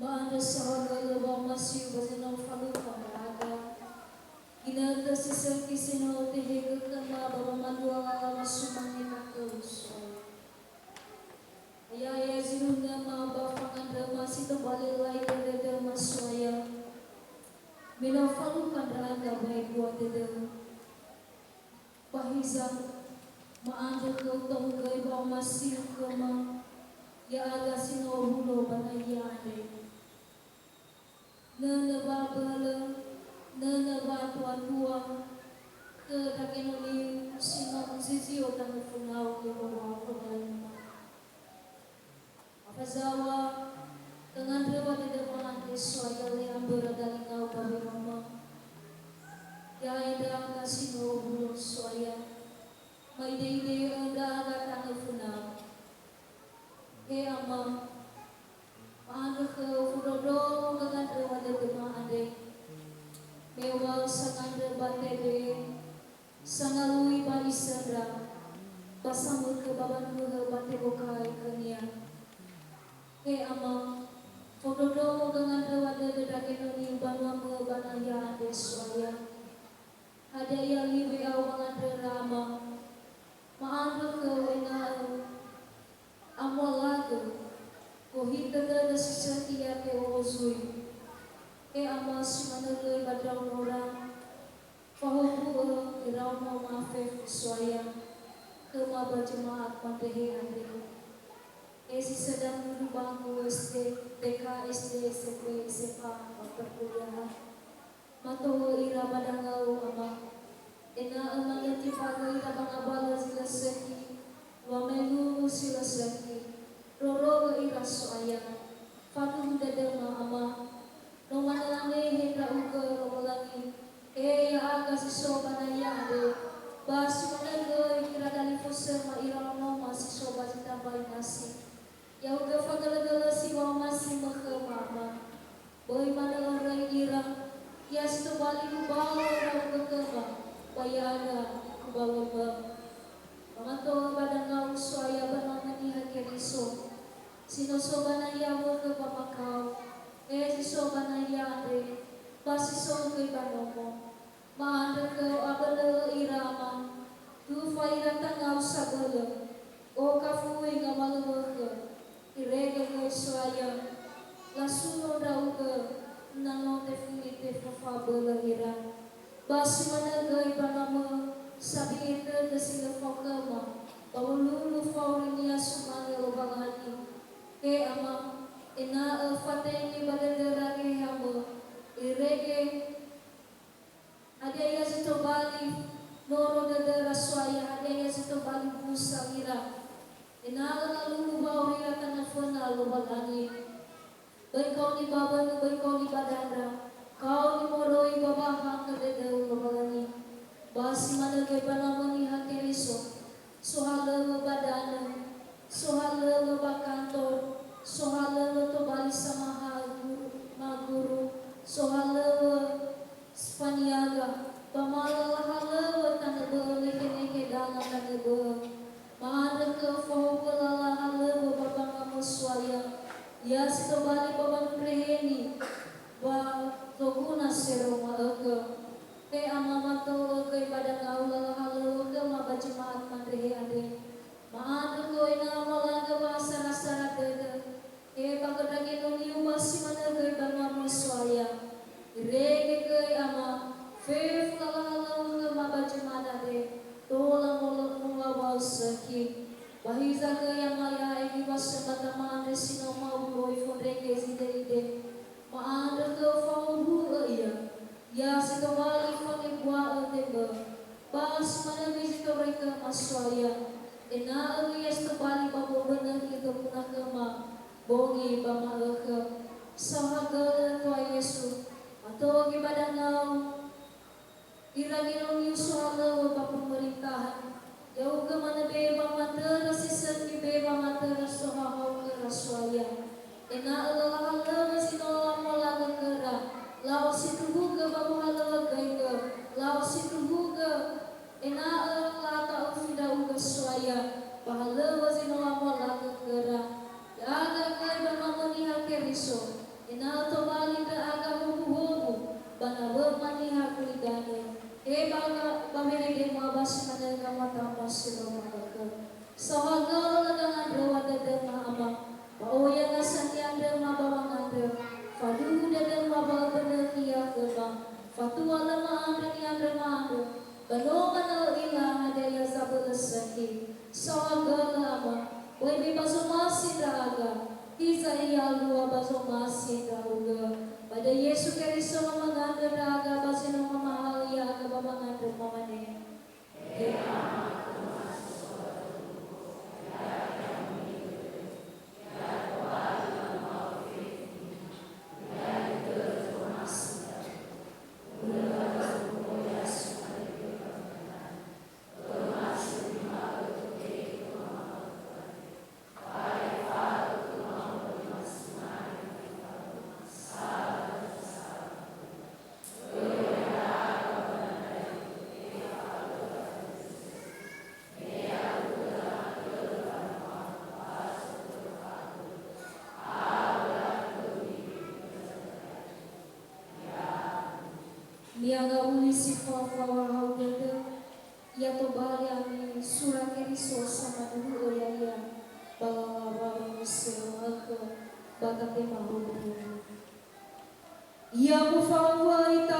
Ma'andrö saohagölö wa'omasiu ba zi no falukha ndra'aga. Ginötö si sökhi si no tehegö khöma ba wamalua lala sumange takölö So'aya. Ya'ia zinunöma ba fangandröma si tobali lai dödöma So'aya. Me no falukha ndra'aga ba ebua dödöu. Ba hiza, ma'andrö khöu tou göi wa'omasiu khöma, ya'aga si no owulo ba nahia andre. Nönö wa'abölö, nönö wa'atuatua, khö ndra genoniu si no muzizio tanö fönau Yehowa Lowalangima. Afazaŵa, tangandröŵa dödöma andre So'aya lö amböra dalingau ba wemama. Ya'e ndra'aga si no owulo So'aya, ma'ide'ide'ö ndra'aga tanö fönau. He Ama, He Ama, fondrondrongo gangandröŵa dödö ndra genoni ba nuamö ba nahia andre So'aya. Hadia ia liŵi au wangandröra, Ama? Ma'andrö khöu ena'ö amualagö, gohitö dödö si sökhi ia te'o'o zui. He Ama, si manö göi ba ndraonora, fahuhu'ö iraono mafefu So'aya khöma ba jemaat Mandrehe andre. He si sedang duduk bangku S D, T K, S D, S M P, S M A, ba perkuliahan. Matohö ira ba dangau, Ama, ena'ö mangöti fagö ira ba ngawalö zi lö sökhi, wamaelungu si lö sökhi, rorogö ira So'aya. Faduhu dödöma, Ama. No manö anehe ndra'ugö, Lowalangi, he ya'aga si so ba nahia andre, ba si manö göi ira dalifusöma iraonoma si so ba zi tambai nasi. Ya'ugö fagölögölösi wa'omasi-Mö khöma, Ama. Böi manö öröi ira, ia si tobali ubawa ndra'ugö khöma, ba ya'aga ubawa-Mö. Ba matohö ba dangau So'aya ba Mama Niha Keriso, si no so ba nahia awökhö ba makao, he zi so ba nahia andre, ba si so göi ba nomo. Ma'andrö khöu abölö'ö ira, Ama. Tufa ira tangau sabölö. Okafui ngawalö wökhö. Irege göi So'aya, lasuno ndra'ugö, na no tefuli tefofa abölö ira. Ba si manö göi ba namö, sabi'e tödö si lö fao khöma, ba wolulu fauri niasumange Lowalangi. He Ama, ena'ö fatenge ba dödöra Geheha-Mö, irege hadia ia zi tobali noro dödöra So'aya, hadia ia zi tobali busa ira, ena'ö lalulu wa'aurira tanö föna Lowalangi. Böi kaoni ba wönö, böi kaoni ba dandra, kaoni moroi ba wahangö dödöu Lowalangi. Ba si manö göi ba Namö Niha Keriso, sohalöŵö ba danö, sohalöŵö ba kantor, sohalöŵö tobali samahaö guru, maguru, sohalöŵö faniaga, ba ma lala halöŵö tanö bö'ö, nekhe-nekhe danga tanö bö'ö. Ma'andrö khöu fahuhu'ö lala halöŵö ba bangamö So'aya, ia si tobali ba wandreheni, ba zoguna sero ma'ökhö. He Ama, matohö göi ba dangau lala halöŵö khöma ba jemaat Mandrehe andre. Ma'andrö khöu ena'ö amualagö ba sara-sara dödö. He ba khö ndra genoniu ba si manö göi ba nuamö So'aya. Irege göi Ama, fefu lala halöŵö khöma ba jemaat andre, tola molo-, mowawao sökhi. Ba hiza göi Ama, ya'e niŵa'ö ba Tama andre si no ma'uwöi fondrege zide'ide. Ma'andrö khöu fahuhu'ö ia, ia si tobali fangebua'ö dödöu, ba si manö göi zi toröi khöma So'aya, ena'ö göi ia si tobali ba wobönökhi zoguna khöma bongi ba ma'ökhö. Saohagölö Tuha Yesu, matohö göi ba dangau, ira genoniu sohalöŵö ba pemerintahan, ya'ugö manö be wamatörö si sökhi be wamatörö sohahau khöra So'aya. Ena'ö lala halöŵö zi no lamualagö khöra, la'osindruhugö ba wohalöŵö göigö, la'osindruhugö ena'ö la'ata'ufi ndra'ugö So'aya, ba halöŵö zi no lamualagö khöra. Ya'aga göi ba Namö Niha Keriso, ena'ö tobali ndra'aga howuhowu ba nawöma niha gulidanö, he ba ga-, ba werege ma ba si manö gamatama si lö ma'ökhö. Saohagölö gangandröŵa dödöma Ama, ba oya nasa ni'andröma ba wangandrö, faduhu dödöma ba öbönökhi ia khöma, fatua lö ma'andrö ni'andrö ma'andrö, ba no manö ö'ila hadia ia zabölö sökhi. Saohagölö Ama, böi me ba zomasi ndra'aga, hiza ia alua ba zomasi ndra'ugö. Ba döi Yesu Keriso no mangandrö ndra'aga ba zi no mamahaö ya'aga ba wangandrö mamane. Mi'anga'uli si fao fa'ohahau dödö, ya tobali ami sura Keriso samaduhu'ö ya'ia ba lala wa'ae nisero nökhö ba gatema bobo-bobo. Ya mufa'owua ita